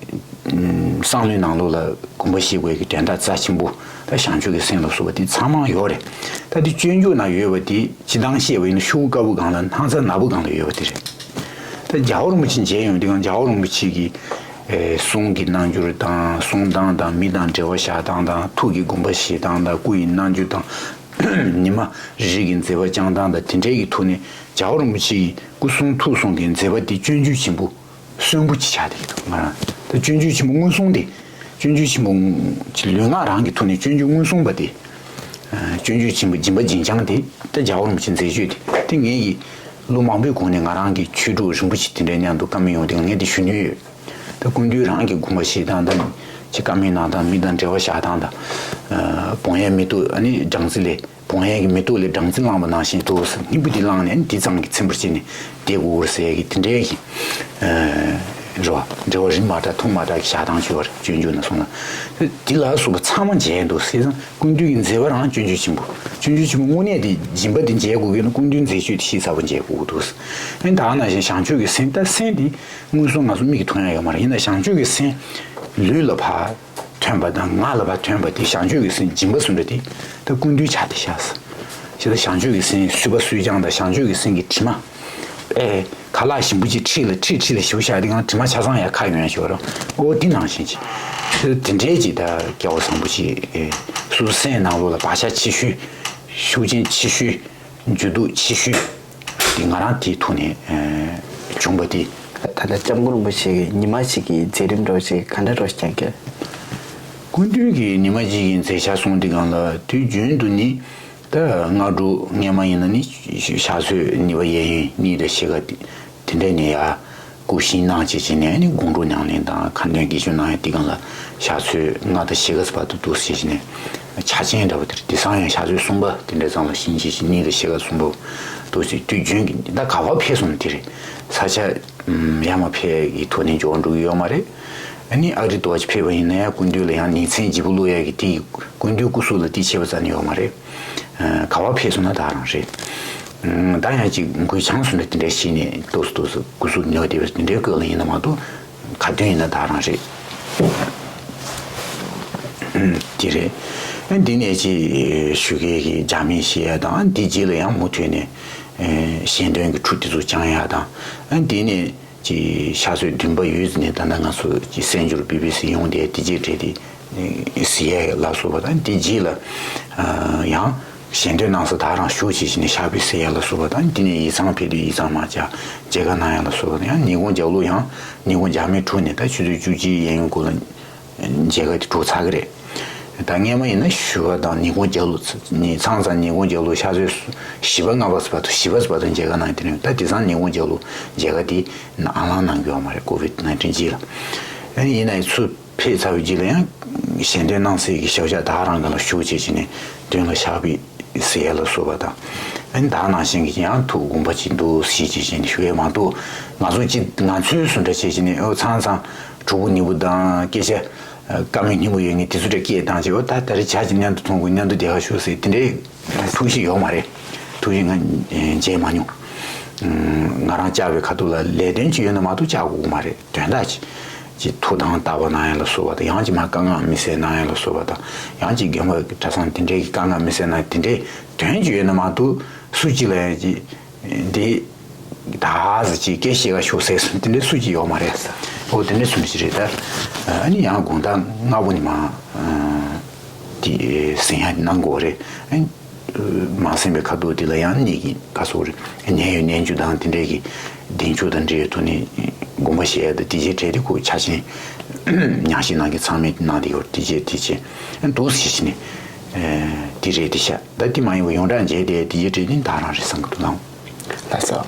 བསམ་བློའི་ནང་ལོགས་ལ་དགོངས་པ་བཞེས་དགོས་ཀྱི་དོན་དག་རྩ་ཆེན་པོ་ད་བྱང་ཆུབ་ཀྱི་སེམས་ལ་སོགས་པ་དེ་ཚང་མ་ཡོད་རེད། ད་དེ་སྤྱོད་འཇུག་ནང་ཡོད་པ་དེ་སྤྱིར་བཏང་བཤད་པ་ཡིན་ན་ཤོག་བུ་དཀར་པོ་སྒང་ལ་སྣག་ཚ་ནག་པོ་སྒང་ལ་ཡོད་པ་དེ་རེད། ད་རྒྱལ་བ་རིན་པོ་ཆེ་མཇལ་ཡོང་དུས་སྒང་རྒྱལ་བ་རིན་པོ་ཆེ་གི་གསུང་གི་རྣལ་འབྱོར་དང་གསུང་སྟངས་དང་མི་དང་འབྲེལ་བ་བཞག་སྟངས་དང་ཐུགས་ཀྱི་དགོངས་པ་བཞེས་སྟངས་དང་སྐུ་ཡི་རྣལ་འབྱོར་དང་། ཉི་མ་རེ་རེ་གི་མཛད་པ་བསྐྱངས་སྟངས་དང་དེ་འདྲའི་གི་ཐོག་ནས་རྒྱལ་བ་རིན་པོ་ཆེ་གི་སྐུ་གསུང་ཐུགས་གསུང་གི་མཛད་པ་དེ་སྤྱོད་འཇུག་ཆེན་པོ། གསོན་པོ་ཅིག་ཆགས་བསྡད་ཀྱི་འདུག། ང་རང་ད་སྤྱོད་འཇུག་ཆེན་པོ་མངོན་སུམ་དེ། སྤྱོད་འཇུག་ཆེན་པོ་ཅིག་ལུས་ངག་རང་གི་ཐོག་ནས་སྤྱོད་འཇུག་མངོན་སུམ་པ་དེ། སྤྱོད་འཇུག་ཆེན་པོ་སྦྱིན་པ་སྦྱིན་བྱང་དེ་ད་རྒྱལ་བ་རིན་པོ་ཆེ་མཛད་སྤྱོད་དེ་དེ་ངེད་ཀྱིས་ལོ་མང་པོའི་གོང་ནས་ང་རང་གི་ཆོས་གྲོགས་རིན་པོ་ཆེ་དེ་འདྲའི་མཉམ་དུ་བཀའ་མོལ་ཡོང་དུས་ངས་དེ་ཞུ་མྱོང་ཡོད། ད་སྐུ་མདུན་རང་གི་དགོངས་པ་བཞེས་སྟངས་དང་ཅིག་བཀའ་མོལ་གནང་སྟངས་མི་དང་འབྲེལ་བ་བཞག་སྟངས་དང་། བོང་ཡས་མེ་ཏོག་ཨ་ནི་སྦྲང་རྩི་ལས། བོང་ཡས་ཀྱི་མེ་ཏོག་ལས་སྦྲང་རྩི་བླངས་པ་ནང་བཞིན་དུ་སྙིང་པོ་འདི་བླངས་ནས་འདི་ཙམ་གྱིས་ཚིམ་པར་བྱས་ནས་བསྡད་དགོས་ཟེར་ཡས་ཀྱི་དེ་འདྲའི་གི་རེད་བ། འབྲེལ་བ་རིམ་མ་འདྲ་ཐུང་མ་འདྲ་གི་བཞག་སྟངས་བྱས་པ་རེད། སྤྱོད་འཇུག་ནང་སོང་ན་དེ་ལ་སོགས་པ་ཚང་མ་མཇལ་འདུག་ཟེར་ཙང་སྐུ་མདུན་གྱི་མཛད་པ་རང་སྤྱོད་འཇུག་ཆེན་པོ། སྤྱོད་འཇུག་ཆེན་པོ་དངོས་གནས་དེ་སྦྱིན་པ་དེ་མཇལ་དགོས་ཀྱི་ན་སྐུ་མདུན་མཛད་སྤྱོད་དེ་ཤེས་ཚར་བ་མཇལ་དགོས་ཀྱི་འདུག། ཨ་ནི་ད་ནང་བཞིན་བྱང་ཆུབ་ཀྱི་སེམས་ད་སེམས་དེ་མངོན་སུམ་ང་ཚོ་མིག་གིས་མཐོང་ཡ་ཡོད་མ་རེད། ཡིན་ན་བྱང་ཆུབ་ཀྱི་སེམས་ལུས་ལ་ཕར་ཐོན་པ་དང་ངག་ལ་ཕར་ཐོན་པ་དེ་བྱང་ཆུབ་ཀྱི་སེམས་སྦྱིན་པ་སུ་འདྲ་དེ་ད་སྐུ་མདུན་ཆགས་ཏེ་ཤག་ཟེར། ཞེ་ད་བྱང་ཆུབ་ཀྱི་སེམས་གསོལ་བ་གསོལ་རྐྱང་དང་བྱང་ཆུབ་ཀྱི་སེམས་ཀྱི་དྲི་མ། ཨེ། ཁ་ལག་ཞིམ་པོ་ཅིག་ཁྲིད་ལ་ཁྲིད་ཁྲིད་ལ་ཞིབ་བཤད་དེ་གང་དྲི་མ་ཆ་ཚང་ཡ་ཁ་ཡོང་ཡ་ཞོར་རོ། ཨོ་དེ་ནང་བཞིན་ཅིག། དེ་འདྲའི་ཅིག་ད་སྐལ་བ་བཟང་པོ་ཅིག། ཨེ། སོ་སོའི་སེམས་ནང་ལོགས་ལ་བག་ཆགས་ཆེ་ཤོས། ཤུགས་རྐྱེན་ཆེ་ཤོས། འགྱུར་ལྡོག་ཆེ་ཤོས། དེ་ང་རང་དེའི་ཐོག་ནས་བྱུང་བ་དེ། ད་ལྟ་སྐྱབས་མགོན་རིན་པོ་ཆེ་གི་ཉི་མ་ཞིག་གི་མཛད་རིམ་འདྲ་བོ་ཞིག་ག་འདྲ་འདྲ་བོ་ཞིག་བསྐྱངས་ཀྱི། སྐུ་མདུན་གྱིས་ཉི་མ་གཅིག་གི་མཛད་འཆར་གསུངས་དུས་སྒང་ལ་དུས་རྒྱུན་དུ་ནི་ད་སྔ་དྲོ་སྔ་མ་ཡིན་ན་ནི་ཞག་ཚོད་གཉིས་པ་གཡས་གཡོན་གཉིས་དང་ཕྱེད་ཀ་དེ་འདྲ་ནས་ཡར་སྐུ་བཞེངས་གནང་བྱས་བྱས་ནས་ནི་དགོང་དྲོ་ཉམས་ལེན་དང་ཁ་འདོན་དགེ་བཅུ་གནང་ཡ་དེ་སྒང་ལ་ཞག་ཚོད་ལྔ་དང་ཕྱེད་ཀ་ཙམ་བར་དུ་འདུག་སེ་བྱས་བྱས་ནས་ཆ་ཆེན་འདྲ་བོ་དེར་དེང་སང་ཡང་ཞག་ཚོད་གསུམ་པ་དེ་འདྲ་ཙམ་ལ་བཞེངས་བྱས་བྱས་གཉིས་དང་ཕྱེད་ཀ་གསུམ་པ་འདུག་སེ་དུས་རྒྱུན་གྱི་ད་ག་པར་ཕེབས་སོང་ན་དེ་རེད། ས་ཆ་ཡར་མར་ཕེབས་ཀྱི་ཐོག་ནས་འབྱོར་འགྲོ་གི་ཡོད་མ་རེད། ཨ་ནི་ཨ་རི་དུ་བ་ཅིག་ཕེབས་པ་ཡིན་ན་ཡང་སྐུ་མདུན་ལ་ཡང་ཉིན་མཚན་བརྗེ་པོ་བླུག་ཡ་གི་དེ་སྐུ་མདུན་སྐུ་གཟུགས་ལ་དེ་བྱས་པ་རྩ་ནས་ཡོད་མ་རེད། ཨ་ག་པར་ཕེབས་སོང་ན་ད་རང་རེད། ཨ་ད་ཡང་ཅིག་མགུལ་ཆང་སུ་འདྲ་དེ་འདྲ་བཞེས་ནས་ཏོག་ཙམ་ཏོག་ཙམ་སྐུ་གཟུགས་ཉོ་བསྡད་པ་དེ་འདྲའི་སྐོར་ལ་ཡིན་ན་མ་གཏོགས་ག་དོན་ཡིན་ན་ད་རང་རེད། དེ་རེད། ཨ་འདི་ནས་ཅིག་ཞུ་མཁན་གྱི་ཇག་མི་བཞེས་ཡ་དང་ཨ་འདི་རྗེས་ལ་ཡང་མུ་མཐུད་ནས་ཨ་ཞལ་འདོན་གྱི་འཕྲོ་དེ་ཚོ་བཅང་ཡ་དང་ཨ་འདི་ནས། ཀྱི་ཤར་སོས་བདུན་པ་ཡོད་ནས་ད་ལྟ་ང་ཚོ་ཀྱི་གསར་འགྱུར་བི་བི་སི་ཡོང་དེ་དེ་རྗེས་གྲས་དེ་ཟེར་ཡ་ལ་སོགས་པ་དང་དེ་རྗེས་ལ་ཡང་ཞལ་འདོན་གནང་ས་ད་རང་ཞུ་བྱེད་ཀྱི་ནས་ཤར་བི་ཟེར་ཡ་ལ་སོགས་པ་དང་དེ་ནས་ཡིག་ཚང་ཕེབས་དུས་ཡིག་ཚང་མ་ཅག་མཇལ་ཁ་གནང་ཡ་ལ་སོགས་པ་དང་ཡང་ཉིན་གུང་རྒྱབ་ལོགས་ཡང་ཉིན་གུང་རྒྱབ་མའི་དྲོ་ནས་ད་ཆུ་ཚོད་བཅུ་གཅིག་ཡན་གུ་ལ། མཇལ་ཁ་དེ་གྲོགས་ཚ་གི་རེད། ད་སྔས་མ་ཡིན་ན་ཞུ་བ་དང་ཉིན་གུང་རྒྱབ་ལོ་ཚ་ཉིན་མཚམས་མཚམས་ཉིན་གུང་རྒྱབ་ལོ་ཤར་ཚོད་བཞི་པ་ལྔ་པ་ཚོ་བར་དུ་བཞི་པ་ཚོ་བར་དུ་མཇལ་ཁ་གནང་དེ་རིང་ད་དེང་སང་ཉིན་གུང་རྒྱབ་ལོ་མཇལ་ཁ་དེ་ཨང་ལང་གནང་གི་ཡོད་མ་རེད། ཀོ་ཝིད་ནའིན་ཊིན་རྗེས་ལ། ཨ་ནི་ཡིན་ན་ཡང་ཚུར་ཕེབས་ཚར་བའི་རྗེས་ལ་ཡང་ཞལ་འདོན་གནང་སའི་གི་ཞབས་ཞག་ད་རང་ག་ལ་ཞུ་བྱེད་ཀྱི་ནས་མདུན་ལ་ཞག་པའི་ཟེར་ཡ་ལ་སོགས་པ་དང་། ཨ་ནི་ད་ནང་བཞིན་གྱི་ཡང་ཐུགས་དགོངས་པ་ཅིག་འདུག་ཞེས་ཀྱི་བཞིན་ཞུ་ཡས་མ་གཏོགས་ང་ཚོ་ཅི་ང་ཚོའི་སུ་འདྲ་བྱེད་ཀྱི་ནས་ཨོ་ཚང་ཚང་གྲོགས་པོ་ནི་བུ་དང་སྐད་ཆ། བཀའ་མོལ་སྙན་པོ་ཡོད་ངེས་དེ་ཚོ་འདྲ་སྐད་བཏང་བྱས་འོ་ད་ད་རེས་ཇ་ཅིག་མཉམ་དུ་འཐུང་དགོས་མཉམ་དུ་བསྡད་ཁ་ཤོག་ཟེར་དེ་འདྲའི་ཐུགས་གཞིགས་ཡོད་མ་རེད། ཐུགས་གཞིགས་ང་མཇལ་མ་མྱོང་། ང་རང་བཅར་བའི་ཁ་ཐུག་ལ་ལས་དོན་ཅིག་ཡོད་ན་མ་གཏོགས་བཅར་དགོས་ཀྱི་མ་རེད། དོན་དག་ཅིག་ཅིག་ཐུགས་དང་བརྟག་པ་གནང་ཡ་ལ་སོགས་པ་དང་ཡང་ཅིག་མ་དཀའ་ངལ་མི་སེལ་གནང་ཡ་ལ་སོགས་པ་དང་ཡང་ཅིག་རྒན་པ་གྲྭ་ཚང་དེ་འདྲའི་གི་དཀའ་ངལ་མི་སེལ་གནང་དེ་འདྲའི་དོན་ཅིག་ཡོད་ན་མ་གཏོགས་སུ་གཅིག་ལ་ཡང་ཅིག་འདི། ད་ཟེར་ཅིག་སྐད་བཤད་ག་ཤོག་ཟེར་སོང་དེ་འདྲའི་སུ་གཅིག་ཡོད་མ་རེད་ཟེར། འོ་དེ་འདྲའི་སུ་ཞིག་རེད་ད། ཨ་ནི་ཡང་དགོང་དག་སྔ་པོ་ནས་མ། དེ་ཟིན་ཡ་གནང་དགོས་རེད། ཨ་ནི་མ་ཟིན་པའི་ཁ་ཐུག་དེ་ལ་ཡང་ནད་ཀྱི་ག་སོགས་རེད་ནད་ཡོད་ནད་འཇུ་དང་དེ་འདྲའི་གི་གདེང་འཇོག་དང་འབྲེལ་ཡོད་ཐོག་ནས་དགོངས་པ་བཞེས་ཡ་དང་དེ་རྗེས་གྲས་དེ་ཁོ་ཆ་ཆེན་ཉམས་ཞིབ་གནང་མཁན་ཚང་མས་གནང་བསྡད་ཡོད་རེད། དེ་རྗེས་དེ་རྗེས་ཨ་ནི་འདུག་ཟེར་བྱས་ནས་དེ་རེད་དེ་ཤ་ད་དེ་མ་ཡིན་པ་ཡོངས་གྲགས་མཇལ་དེ་དེ་རྗེས་གྲས་དེ་ད་རང་རེད་བསམ་གི་འདུག་ལགས། ལགས་སོ།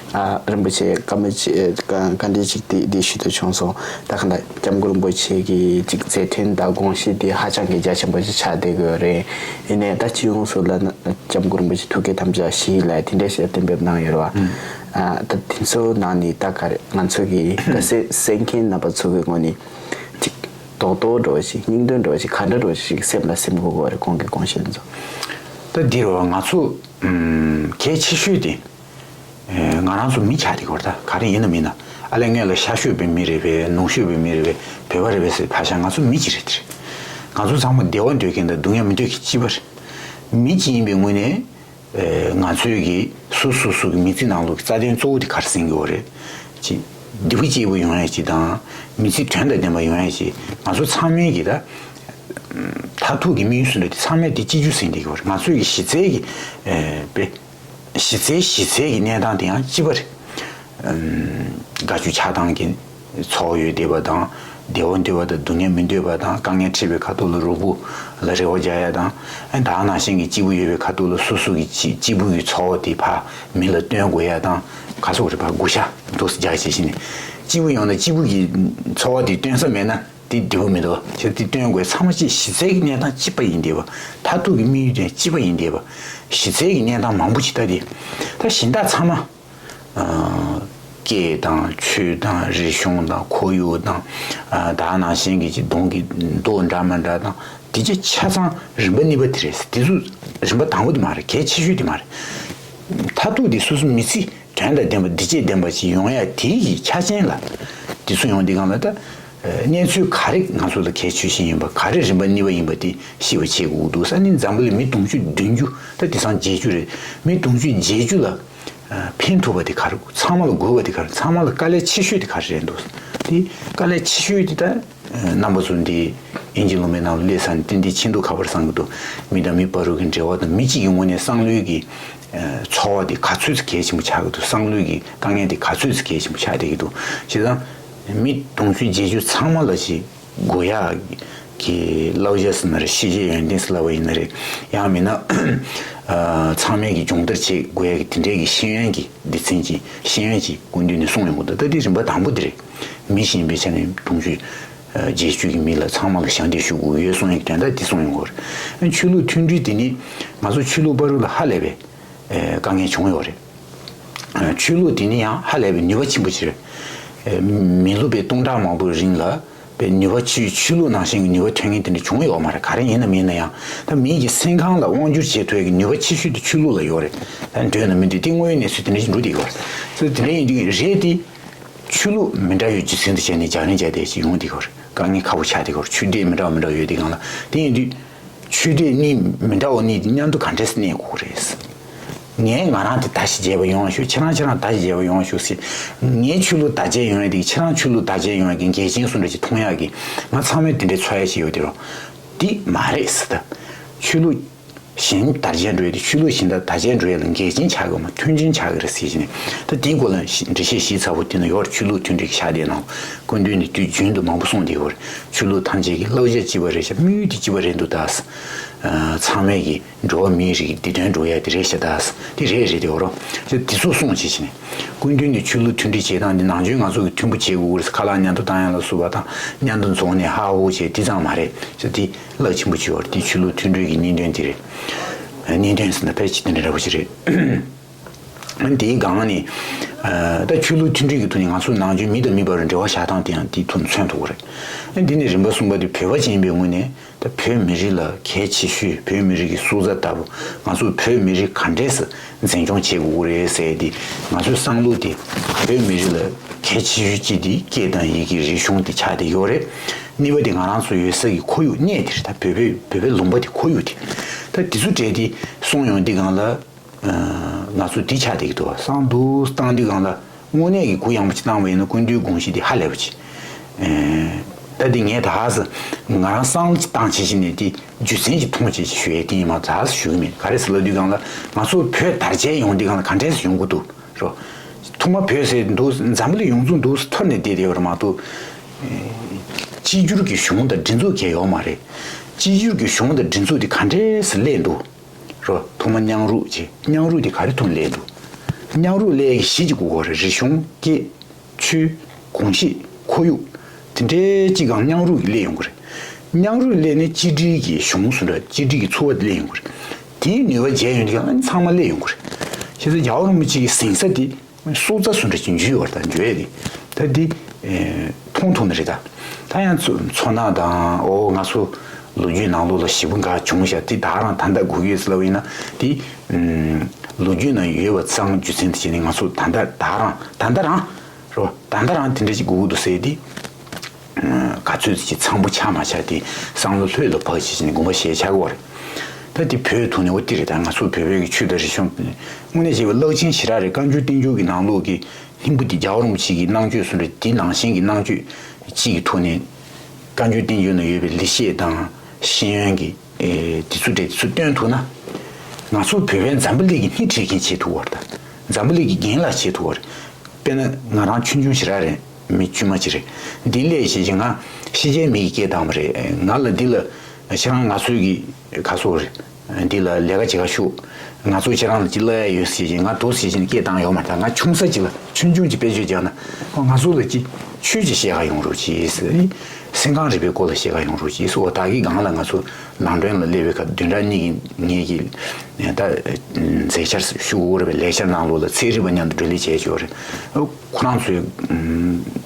ཨ་རིན་པོ་ཆེ་བཀའ་མོལ་ཅིག་བཀའ་བཀའ་འདྲི་ཅིག་དེ་དེ་ཞུ་འདོད་བྱུང་སོང་། ད་ག་ད་སྐྱབས་མགོན་རིན་པོ་ཆེ་གི་ཅིག་མཛད་འཕྲིན་དང་དགོངས་གཞི་དེ་ཧ་ཅང་གི་རྒྱ་ཆེན་པོ་ཞིག་ཆགས་བསྡད་ཀྱི་ཡོད་རེད། ཡིན་ནའི་ད་སྤྱི་ཡོངས་སུ་ལབ་ན་སྐྱབས་མགོན་རིན་པོ་ཆེ་ཐུགས་བསྐྱེད་དམ་བཅའ་བཞི་ལབ་དེ་འདྲ་ཞིག་གཏན་འབེབས་གནང་ཡོད་རེད་བ། ཨ་ད་དེ་ཚོ་ནང་ནས་ད་ག་རེ་ང་ཚོ་གི་ད་གསན་གསན་མཁན་རྣམ་པ་ཚོ་གི་ངོས་ནས་ཅིག་རྡོག་རྡོག་འདྲ་བོ་ཞིག་སྙིང་དོན་འདྲ་བོ་ཞིག་ག་འདྲ་འདྲ་བོ་ཞིག་སེམས་ལ་སིམ་དགོས་ཀྱི་ཡོད་རེད་ཁོང་གི་དགོངས་གཞི་ཚོ། ད་འདི་རེད་བ་ང་ཚོ་གལ་ཆེ་ཤོས་དེ། ང་རང་ཚོ་མི་ཆགས་དེ་གོ་ད་ག་རེ་ཡིན་ན་མིན་ན་ཨ་ལས་ངན་ལ་ཤ་ཤོད་པའི་མི་རེད་པས་ནུ་ཤོད་པའི་མི་རེད་པས་བོད་པ་རེད་པས་ཟེར་ཕ་ཤ་ང་ཚོ་མི་གཅིག་རེད་དེ། ང་ཚོ་ཚང་མ་བདེ་བ་འདོད་མཁན་དང་སྡུག་བསྔལ་མི་འདོད་མཁན་གཅིག་པ་རེད། མི་གཅིག་ཡིན་པའི་ངོས་ནས་ང་ཚོའི་གི་སོ་སོ་སོ་གི་མི་ཚེ་ནང་ལོགས་ཀྱི་རྩ་དོན་གཙོ་བོ་དེ་ག་རེ་ཟིན་གི་ཡོད་རེད། ཅི་འདི་བུ་སྐྱིད་པོ་ཡོང་ཡ་ཅིག་དང་མི་ཚེ་དོན་དང་ལྡན་པ་ཡོང་ཡ་ཅིག་ང་ཚོ་ཚང་མའི་གི་ད་མཐར་ཐུག་གི་དམིགས་ཡུལ་སུ་འདྲ་དེ་ཚང་མས་དེ་གཅིག་གྱུར་ཟིན་བསྡད་ཀྱི་ཡོད་རེད། ང་ཚོའི་གི་གཞི་རྩའི་གི་དཔེ། གཞི་རྩའི་གཞི་རྩའི་གི་གནས་སྟངས་དེ་ཡང་གཅིག་པ་རེད། དགའ་སྐྱིད་ཆགས་སྡང་གི་ཚོར་བ་ཡོད་བསྡད་པ་དང་བདེ་བ་འདོད་པ་དང་སྡུག་བསྔལ་མི་འདོད་པ་དང་དཀའ་ངལ་འཕྲད་པའི་ཁ་ཐུག་ལ་རོགས་པོ་ལ་རེ་བ་རྒྱག་ཡ་དང་ཨ་ད་ནང་བཞིན་གི་སྐྱིད་པོ་ཡོད་པའི་ཁ་ཐུག་ལ་སོ་སོ་གི་སྐྱིད་སྐྱིད་པོ་གི་ཚོར་བ་དེ་ཕར་མི་ལ་སྟོན་དགོས་ཡ་དང་ག་སོག་རེད་ཕར་སྒུག་ཤ་འདུག་སེ་རྒྱག་བྱེད་བཞིན་ནས་སྐྱིད་པོ་ཡོང་ན་སྐྱིད་པོ་གི་ཚོར་བ་དེ་སྟོན་ས་མེད་ན། དེ་བདེ་པོ་མི་འདུག་བྱས་དེ་སྟོན་དགོས་ཚང་མ་གཅིག་གཞི་རྩའི་གི་གནས་སྟངས་གཅིག་པ་ཡིན་བསྡད་པ། མཐར་ཐུག་གི་དམིགས་ཡུལ་དེ་གཅིག་པ་ཡིན་བསྡད་པ། གཞི་རྩའི་གི་གནས་སྟངས་མང་པོ་ཅིག་ལྟ་དེ། ད་གཞན་དག་ཚང་མ། སྐད་དང་ཆོས་དང་རིག་གཞུང་དང་ཁོར་ཡུག་དང་། ད་ནང་བཞིན་གི་ཅིག་གདོང་གི་མདོག་འདྲ་མི་འདྲ་དང་དེ་ཆ་ཆ་ཚང་རིམ་པ་གཉིས་པ་དེ་རེད། དེ་ཚོ་རིམ་པ་དང་པོ་དེ་མ་རེད། གལ་ཆེ་ཤོས་དེ་མ་རེད། མཐར་ཐུག་དེ་སོ་སོ་མི་ཚེ། དོན་དང་ལྡན་པ་འདི་བྱེད་ལྡན་པ་ཞིག་ཡོང་ཡ་དེའི་ཆ་རྐྱེན་ལ། དེ་ཚོ་ཡོང་དུས་སྒང་ལ་ད། གནས་ཚུལ་ག་རེ་ང་ཚོ་ལ་གལ་ཆེ་ཤོས་ཡིན་པ་ག་རེ་རིམ་པ་གཉིས་པ་ཡིན་པ་དེ་ཤེས་པ་བྱེད་དགོས་འདུག་ས་ནི་འཛམ་བུ་གླིང་མི་དུང་ཕྱུར་བདུན་ཅུ་ད་དེང་སང་བརྒྱད་ཅུ་རེད། མི་དུང་ཕྱུར་བརྒྱད་ཅུ་ལ་ཕན་ཐོགས་པ་དེ་ག་རེ་ཚང་མ་ལ་དགོས་པ་དེ་ག་རེ་ཚང་མ་ལ་དཀའ་ལས་ཆེ་ཤོས་དེ་ག་རེ་རེད་འདུག་དེ་དཀའ་ལས་ཆེ་ཤོས་དེ་ད། རྣམ་པ་ཚོ་འདི་དབྱིན་ཇི་ལུང་པའི་ནང་ལ་སླེབས་ཚར་ནས་ཏན་ཏན་ཤེས་འདུག་ཁ་པར་བཟང་གི་འདུག་མི་དང་མི་བར་དུ་གི་འབྲེལ་བ་དང་མི་གཅིག་གི་ངོས་ནས་བསམ་བློའི་གི་ཚོར་བ་དེ་ག་ཚོད་ཙམ་གལ་ཆེན་པོ་ཆགས་ཀྱི་འདུག་བསམ་བློའི་གི་དཀའ་ངལ་དེ་ག་ཚོད་ཙམ་གལ་ཆེན་པོ་ཆགས་བསྡད་ཀྱི་འདུག་བྱས་ཙང་མི་དུང་ཕྱུར་བརྒྱད་ཅུ་ཚང་མ་ལ་ཞིག་དགོས་ཡག་གི་ གི་བསླབ་བྱ་ཟེར་ན་རེད། ཤེས་བྱའི་ཡོན་ཏན་ཟེར་ལབ་པ་ཡིན་ན་རེད། ཡང་མིན་ན་ཚང་མས་ཀྱི་སྦྱོང་བརྡར་བྱེད་དགོས་ཡ་གི་དེ་འདྲའི་གི་ཤེས་ཡོན་གྱི་སྡེ་ཚན་གྱི་ཤེས་ཡོན་གྱི་སྐུ་མདུན་ནས་གསུངས་ཡོང་གི་འདུག་ད་དེ་རིམ་པ་དང་པོ་དེ་རེད། མི་གཞན་པའི་ཆ་ནས་གདུང་རྒྱུད་རྗེས་ཤུལ་གྱི་མི་ལ་ཚང་མ་ལ་ཞབས་འདེགས་ཞུ་དགོས་ཡོད་གསུངས་ཡ་གི་དོན་དག་དེ་གསུངས་ཡོང་གི་རེད། ཆོས་ལུགས་མཐུན་སྒྲིལ་དེ་ནི་ང་ཚོ་ཆོས་ལུགས་བར་ལ་ཧ་ལས་པའི་དཀའ་ངལ་བྱུང་ཡོད་རེད། ཆོས་ལུགས་དེ་ནི་ཡང་ཧ་ལས་པའི་ནུས་པ་ཆེན་པོ་ཅིག་རེད། མི་ལོ་པའི་སྟོང་ཕྲག་མང་པོའི་རིང་ལ་པའི་ནུས་པ་ཆོས་ཆོས་ལུགས་ནང་བཞིན་གྱི་ནུས་པ་ཐོན་མཁན་དེ་འདྲ་བྱུང་ཡོད་མ་རེད། ག་རེ་ཡིན་ན་མིན་ན་ཡང་ད་མི་གི་སེམས་ཁམས་ལ་དབང་སྒྱུར་བྱེད་ཐུབ་ཡག་གི་ནུས་པ་ཆེ་ཤོས་དེ་ཆོས་ལུགས་ལ་ཡོད་རེད། ད་འདོད་ན་མི་འདོད་དེ་དངོས་ཡོད་གནས་ཚུལ་དེ་འདྲ་ཞིག་འགྲོ་བསྡད་ཡོད་རེད། ཚོ་དེ་འདྲ་ཡིན་དུས་རེད་དེ། ཆོས་ལུགས་མི་འདྲ་བའི་རྒྱུ་མཚན་དུ་བྱས་ནས་རྒྱག་རིང་རྒྱག་བསྡད་ཞིག་ཡོང་བསྡད་ཡོད་རེད། དཀའ་ངལ་ཁག་པོ་ཆགས་བསྡད་ཡོད་རེད། ཆོས་དད་མི་འདྲ་བ་མི་འདྲ་བ་ཡོད་དུས་སྒང་ལ་དེ་ཡིན་དུས། ཆོས་དད་གཉིས་མི་འདྲ་བ་གཉིས་དེ་མཉམ་དུ་ག་འདྲས་སེ་གནས་དགོས་རེད། ངས་ང་རང་དེ་བདག་གཞན་བརྗེ་བ་ཡོང་བ་ཞུ། ཁྱེད་རང་ཁྱེད་རང་བདག་གཞན་བརྗེ་བ་ཡོང་བ་ཞུ་ཟེར། ངའི་ཆོས་ལུགས་བདག་གཞན་ཡོང་ཡ་དེ་ཁྱེད་རང་ཆོས་ལུགས་བདག་གཞན་ཡོང་ཡ་གི་འགལ་རྐྱེན་བཟོ་འདྲ་ཅིག་མཐོང་ཡ་གི། ང་ཚང་མས་དེ་འདྲའི་འཚོ་ཡ་ཞིག་ཡོད་དེ་རོ། དེ་མ་རེད་ཟེར། ད་ཆོས་ལུགས་གཞན་དར་རྒྱས་འགྲོ་ཡ་དེ་ཆོས་ལུགས་གཞན་དང་དར་རྒྱས་འགྲོ་ཡ་ལ་འགལ་རྐྱེན་ཆགས་ཀྱི་ཡོད་མ། མཐུན་རྐྱེན་ཆགས་ཀྱི་རེད་ཟེར་གྱི་ནས། ད་དེའི་སྐོར་ལ་འགྲེལ་བཤད་ཞིབ་ཚགས་པོ་དེ་ན་ཡོད་རེད། ཆོས་ལུགས་མཐུན་སྒྲིལ་གྱི་ཕྱག་དེབ་ནང་སྐུ་མདུན་ནས་དུས་རྒྱུན་དུ་མང་པོ་གསུངས་བསྡད་ཡོད་རེད། ཆོས་ལུགས་ཐམས་ཅད་ཀྱི་བསླབ་བྱ་གཅིག་པ་རེད་ཤག་དམིགས་ཡུལ་དེ་གཅིག་པ་རེད་འདུག་ད། ཚང་མས་ཀྱི་འགྲོ་བ་མིའི་རིགས་ཀྱི་བདེ་དོན་འགྲོ་ཡ་དེ་རེད་ཤག་ད། དེ་རེད་རེད་དེ་འོ་རོ། དེ་ཚོ་གསུངས་བྱས་བྱས་ནས་སྐུ་མདུན་ནས་ཆོས་ལུགས་མཐུན་སྒྲིལ་བྱེད་སྟངས་འདི་ནང་ཆོས་ང་ཚོ་གི་མཐུན་པོ་བྱེད་དགོས་ཀྱི་རེད། ཁ་ལག་མཉམ་དུ་བཏང་ཡ་ལ་སོགས་པ་དང་མཉམ་དུ་འཛོམས་ནས་ཧ་ཧུ་བྱས་དེ་ཙམ་མ་རེད་ཤག་དེ་རླབས་ཆེན་པོ་ཅིག་ཡོད་རེད། དེ་ཆོས་ལུགས་མཐུན་སྒྲིལ་གྱི་གནད་དོན་དེ་རེད། གནད་དོན་ཟེར་ན་ཕལ་ཆེར་དེ་འདྲ་འདྲ་པོ་ཞིག་རེད། དེའི་སྒང་ནས་ད་ཆོས་ལུགས་མཐུན་སྒྲིལ་གྱི་ཐོག་ནས་ང་ཚོ་ནང་ཆོས་མི་དང་མི་བར་འབྲེལ་བ་བཞག་སྟངས་དེ་ཡང་དེའི་ཐོག་ནས་མཚོན་ཐུབ་ཀྱི་རེད། འདི་ནས་རིམ་པ་གསུམ་པ་དེ་བོད་པ་ཅན་ཡིན་པའི་ངོས་ནས་ད་བོད་མི་རིགས་ལ་གལ་ཆེ་ཤོས་བོད་མི་རིགས་ཀྱི་སྲོག་རྩ་ལྟ་བུ། ང་ཚོ་བོད་མི་རིགས་ག་འདྲས་སེ་འཛིན་སྐྱོང་བྱེད་དགོས་ཀྱི་རེད་ཟེར་ཏེ། ང་ཚོའི་བསམ་བློ་དེ་བོད་མི་རིགས་ལ་གལ་ཆེ་ཤོས་གཅིག་དེ་སྐད་དང་ཡི་གེ་རིག་གཞུང་དེ་ཆགས་བསྡད་ཡོད་རེད། གཉིས་པ་དེ་ང་རང་ཚོ་ཡོད་ས་ཀྱི་ཁོར་ཡུག་གནས་དེ་རེད། ད་བོད་པའི་བོད་པའི་ལུང་པ་དེ་ཁོར་ཡུག་དེ། ད་དེ་ཚོ་གྲས་དེ་གསུངས་ཡོང་དུས་སྒང་ལ། ང་ཚོ་འདི་ཆགས་བསྡད་ཀྱི་འདུག་བསམ་འདུག་བཏང་དུས་སྒང་ལ་དངོས་གནས་ཀྱི་གུ་ཡངས་པོ་ཅིག་བཏང་བ་ཡིན་ན་སྐུ་མདུན་དགོངས་གཞི་འདི་ཧ་ལས་པ་ཅིག་ད་འདི་ངས་ད་ཧ་སི་ང་རང་བསམ་བློ་ཅིག་བཏང་བྱེད་བཞིན་ནས་འདི་རྒྱུ་མཚན་ཅིག་མཐོང་བྱེད་ཅིག་ཞུ་ཡས་དེ་ཡིན་མ་ད་ཧ་སི་ཞུ་གི་མེད། ག་རེ་ཟེར་ལབ་དུས་སྒང་ལ་ང་ཚོ་བོད་དར་རྒྱས་ཡོང་དུས་སྒང་ལ་ག་འདྲས་སེ་ཡོང་གི་འདུག་རོ། ཐོག་མ་བོད་ཟེར་འདུག་འཛམ་བུ་གླིང་ཡོངས་རྫོགས་འདུག་ཐོར་ནས་བསྡད་བསྡད་ཡོད་རེད་མ་གཏོགས། གཅིག་གྱུར་གྱི་གཞུང་དང་སྒྲིག་འཛུགས་གང་ཡོད་མ་རེད། གཅིག་གྱུར་གྱི་གཞུང་དང་སྒྲིག་འཛུགས་དེ་ག་འདྲས་སེ་སླེབས་འདུག་རོ། ཐོག་མ་མཉམ་རུབ་བྱས། མཉམ་རུབ་དེ་ག་རེ་ཐོག་ནས་སླེབས་འདུག་མཉམ་རུབ་སླེབས་ཡག་གཞི་གཅིག་དགོས་ཀྱི་ཡོད་རེད། རིག་གཞུང་སྐད། ཆོས། གོམས་གཤིས། ཁོར་ཡུག་དེ་འདྲའི་གཅིག་གང་མཉམ་རུབ་ཀྱིས་སླེབས་ཡོང་གི་རེད། མཉམ་རུབ་སླེབས་ནས་གཅིག་སྒྲིལ་གྱི་གཞུང་བཟོ་འདྲ་གཅིག་སྒྲིལ་གྱི་ཚོགས་པ་དེ་སླེབས་ཡོང་གི་རེད། དེའི་ནུས་པ་རྒྱས་ཡོང་དུས་ཀྱང་ཚང་མ་སླེབས་ཡོང་གི་རེད། བྱས་ཙང་རྒྱལ་བ་རིན་པོ་ཆེ་གི་གཟེངས་ས་དེ། སྲོག་རྩ་བཟོ་འདྲ་ཅིག་འཇུས་ཡོད་རེད། ད་འཇུས་ཡས་དེ། ད་འདི། མཐོང་ཐུབ་ནི་རེད་ད། ད་ཡང་ཚོ་ཚོར་སྣང་དང་ཨོ་ང་ཚོ་ལོ་རྒྱུས་ནང་ལོགས་ལ་ཞེ་པོ་འགའ་བྱུང་ཤག་དེ་ད་རང་ད་ལྟ་སྒུག་ཡོད་ཟེར་ལབ་ཡིན་ན་དེ། ལོ་རྒྱུས་ནང་ཡོད་པ་ཚང་རྒྱུ་མཚན་དེ་བྱས་ནས་ང་ཚོ་ད་ལྟ་ད་རང་ད་ལྟ་རང་རོ། ད་ལྟ་རང་དེ་འདྲ་ཅིག་སྒུག་གི་འདུག་ཟེར་དེ། ག་ཚོད་ཅིག་འཚམ་པོ་ཆགས་མ་ཆགས་དེ་བསམ་བློ་ལྷོད་ལ་བབས་བྱས་ནས་དགོངས་པ་བཞེས་བྱ་དགོས་རེད། ད་དེ་བོད་ཐོག་ནས་འོ་དེ་རེད། ད་ང་ཚོ་བོད་པའི་གི་ཆོས་དང་རིག་གཞུང་དངོས་གནས་བྱས་པའི་རླབས་ཆེན་ཞེ་དྲག་རེད། བཀའ་འགྱུར་བསྟན་འགྱུར་གྱི་ནང་ལོགས་ཀྱི་ལྷུན་པོ་དེ་རྒྱལ་བ་རིན་པོ་ཆེ་གི་རྣམ་དཔྱོད་སུ་འདྲ་དེ་ནང་བཞིན་གྱི་རྣམ་དཔྱོད་ཅིག་གི་ཐོག་ནས་བཀའ་འགྱུར་བསྟན་འགྱུར་ན་ཡོད་པའི་ལེགས་བཤད་དང་ཤེས་ཡོན་གྱི་དེ་ཚོ་འདྲ་དེ་ཚོ་སྟོན་ཐུབ་ན། ང་ཚོ་བོད་པའི་འཛམ་བུ་གླིང་གི་སྣེ་ཁྲིད་མཁན་བྱེད་ཐུབ་པ་རེད། ད་འཛམ་བུ་གླིང་གི་རྒན་ལགས་བྱེད་ཐུབ་པ་རེད། དཔེར་ན་ང་རང་ཆུང་ཆུང་ཞིག་ར་རེད། མི་དཀྱུས་མ་ཅིག་རེད། འདི་སླེབས་བྱས་ཀྱི་ང་ཕྱི་རྒྱལ་མི་གི་སྐད་བཏང་བ་རེད། ང་ལ་འདི་ལ་ཁྱེད་རང་ང་ཚོའི་གི་ག་སོ་རེད། འདི་ལ་ལས་ཀ་བྱེད་ག་ཤོག་ང་ཚོ་ཁྱེད་རང་ལ་ཅི་ལབ་ཡ་ཡོད་ཟེར་བྱས་ང་འདུག་ཟེར་བྱས་ནས་སྐད་བཏང་ཡོད་མ་རེད། ད་ང་ཆུང་ས་ཅིག་ལ་ཆུང་ཆུང་ཅིག་དཔེ་བརྗོད་བརྒྱབ་ན་ང་ཚོ་ལ་ཅི་ཆོས་ཅིག་བཤད་ག་ཡོང་རོགས་གྱིས་ཟེར། སེམས་ཁམས་རིག་པའི་སྐོར་ལ་བཤད་ག་ཡོང་རོགས་གྱིས་ཟེར། འོ་ད་གི་སྒང་ལ་ང་ཚོ་ནང་དོན་ལ་སླེབས་པའི་ཁ་བདུན་ཕྲག་གཉིས་ཀྱི་ངེད་ཀྱི་ད་མཛད་འཆར་ཞུ་དགོས་རེད་པས། ལས་འཆར་ནང་ལོགས་ལ་ཚན་རིག་པ་མཉམ་དུ་བགྲོ་གླེང་བྱས་ཆོག་རེད། ཁོ་རང་ཚོའི་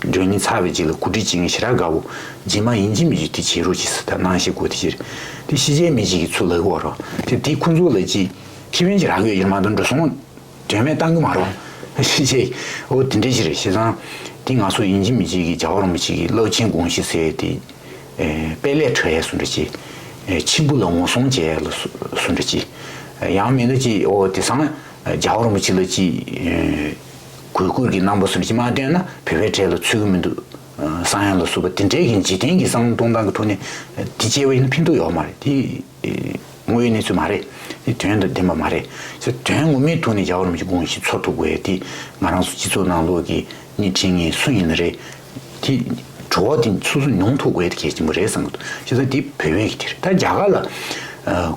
བགྲོ་གླེང་ཚར་བའི་རྗེས་ལ་གོ་སྒྲིག་བྱེད་མཁན་ཞེ་དྲག་དགའ་བོ། རྗེས་མ་ཡིན་གཅིག་མིན་གཅིག་དེ་བྱེད་རོགས་གྱིས་ཟེར། ད་གནང་བཞེས་དགོས་དེ་ཕྱིར་དེ་ཕྱི་རྒྱལ་མི་གཅིག་གིས་ཚུར་ལབ་ཀྱི་ཡོད་རེད། དེ་དེ་ཁོ་ཚོ་ལ་ཅིག་ཁེ་ཕན་ཅིག་རག་གི་ཡོད་ཀྱི་རེད་མ་གཏོགས་འགྲོ་སོང་དོན་མེད་བཏང་གི་མ་རེད། ཞེས་ཨོ་དེ་འདྲ་ཞིག་རེད། བྱས་ཙང་དེ་ང་ཚོ་ཡིན་གཅིག་མིན་གཅིག་གིས་རྒྱལ་བ་རིན་པོ་ཆེ་གི་རླབས་ཆེན་དགོངས་གཞི་ཟེར་དེ་དཔེ་ལས་འཕྲོ་ཡས་སུ་འདྲ་ཅིག་མཆིམས་ཕུ་ལ་ངོ་སྲུང་བྱས་ལ་སུ་འདྲ་ཅིག་ཡང་མིན་ན་ཅིག་ཨོ་དེ་སང་རྒྱལ་བ་རིན་པོ་ཆེ་ལ་ཅིག་གུས་བཀུར་གྱི་རྣམ་པ་སུ་འདྲ་ཅིག་མ་བསྟན་ན་བོད་པའི་གྲས་ལ་ཚུད་ཀྱི་མི་འདུག་བསམ་ཡ་ལ་སོགས་པ་དེ་འདྲའི་གི་འཇིག་རྟེན་གྱི་བསམ་བློ་གཏོང་སྟངས་ཀྱི་ཐོག་ནས་དེ་བྱས་པ་ཡིན་ན་ཕན་ཐོགས་ཡོད་མ་རེད། དེ་དངོས་ཡོད་གནས་ཚུལ་མ་རེད། དེ་དོན་དང་ལྡན་པ་མ་རེད། དོན་ངོ་མའི་ཐོག་ནས་རྒྱལ་བ་རིན་པོ་ཆེ་དགོངས་གཞི་འཚོ་ཐུབ་དགོས་ཡ་དེ་ང་རང་ཚོ་སྤྱི་ཚོགས་ནང་ལོགས་ཀྱི་སྣེ་ཁྲིད་མཁན་སུ་ཡིན་ན་རེད། དེ་ བྲོ་བ་དེ་སོ་སོ་མྱོང་ཐུབ་དགོས་དེ་གལ་ཆེན་པོ་རེད་བསམ་གི་འདུག་བྱས་ཙང་དེ་བོད་པའི་གི་དེ་རེད། ད་རྒྱ་གར་ལ་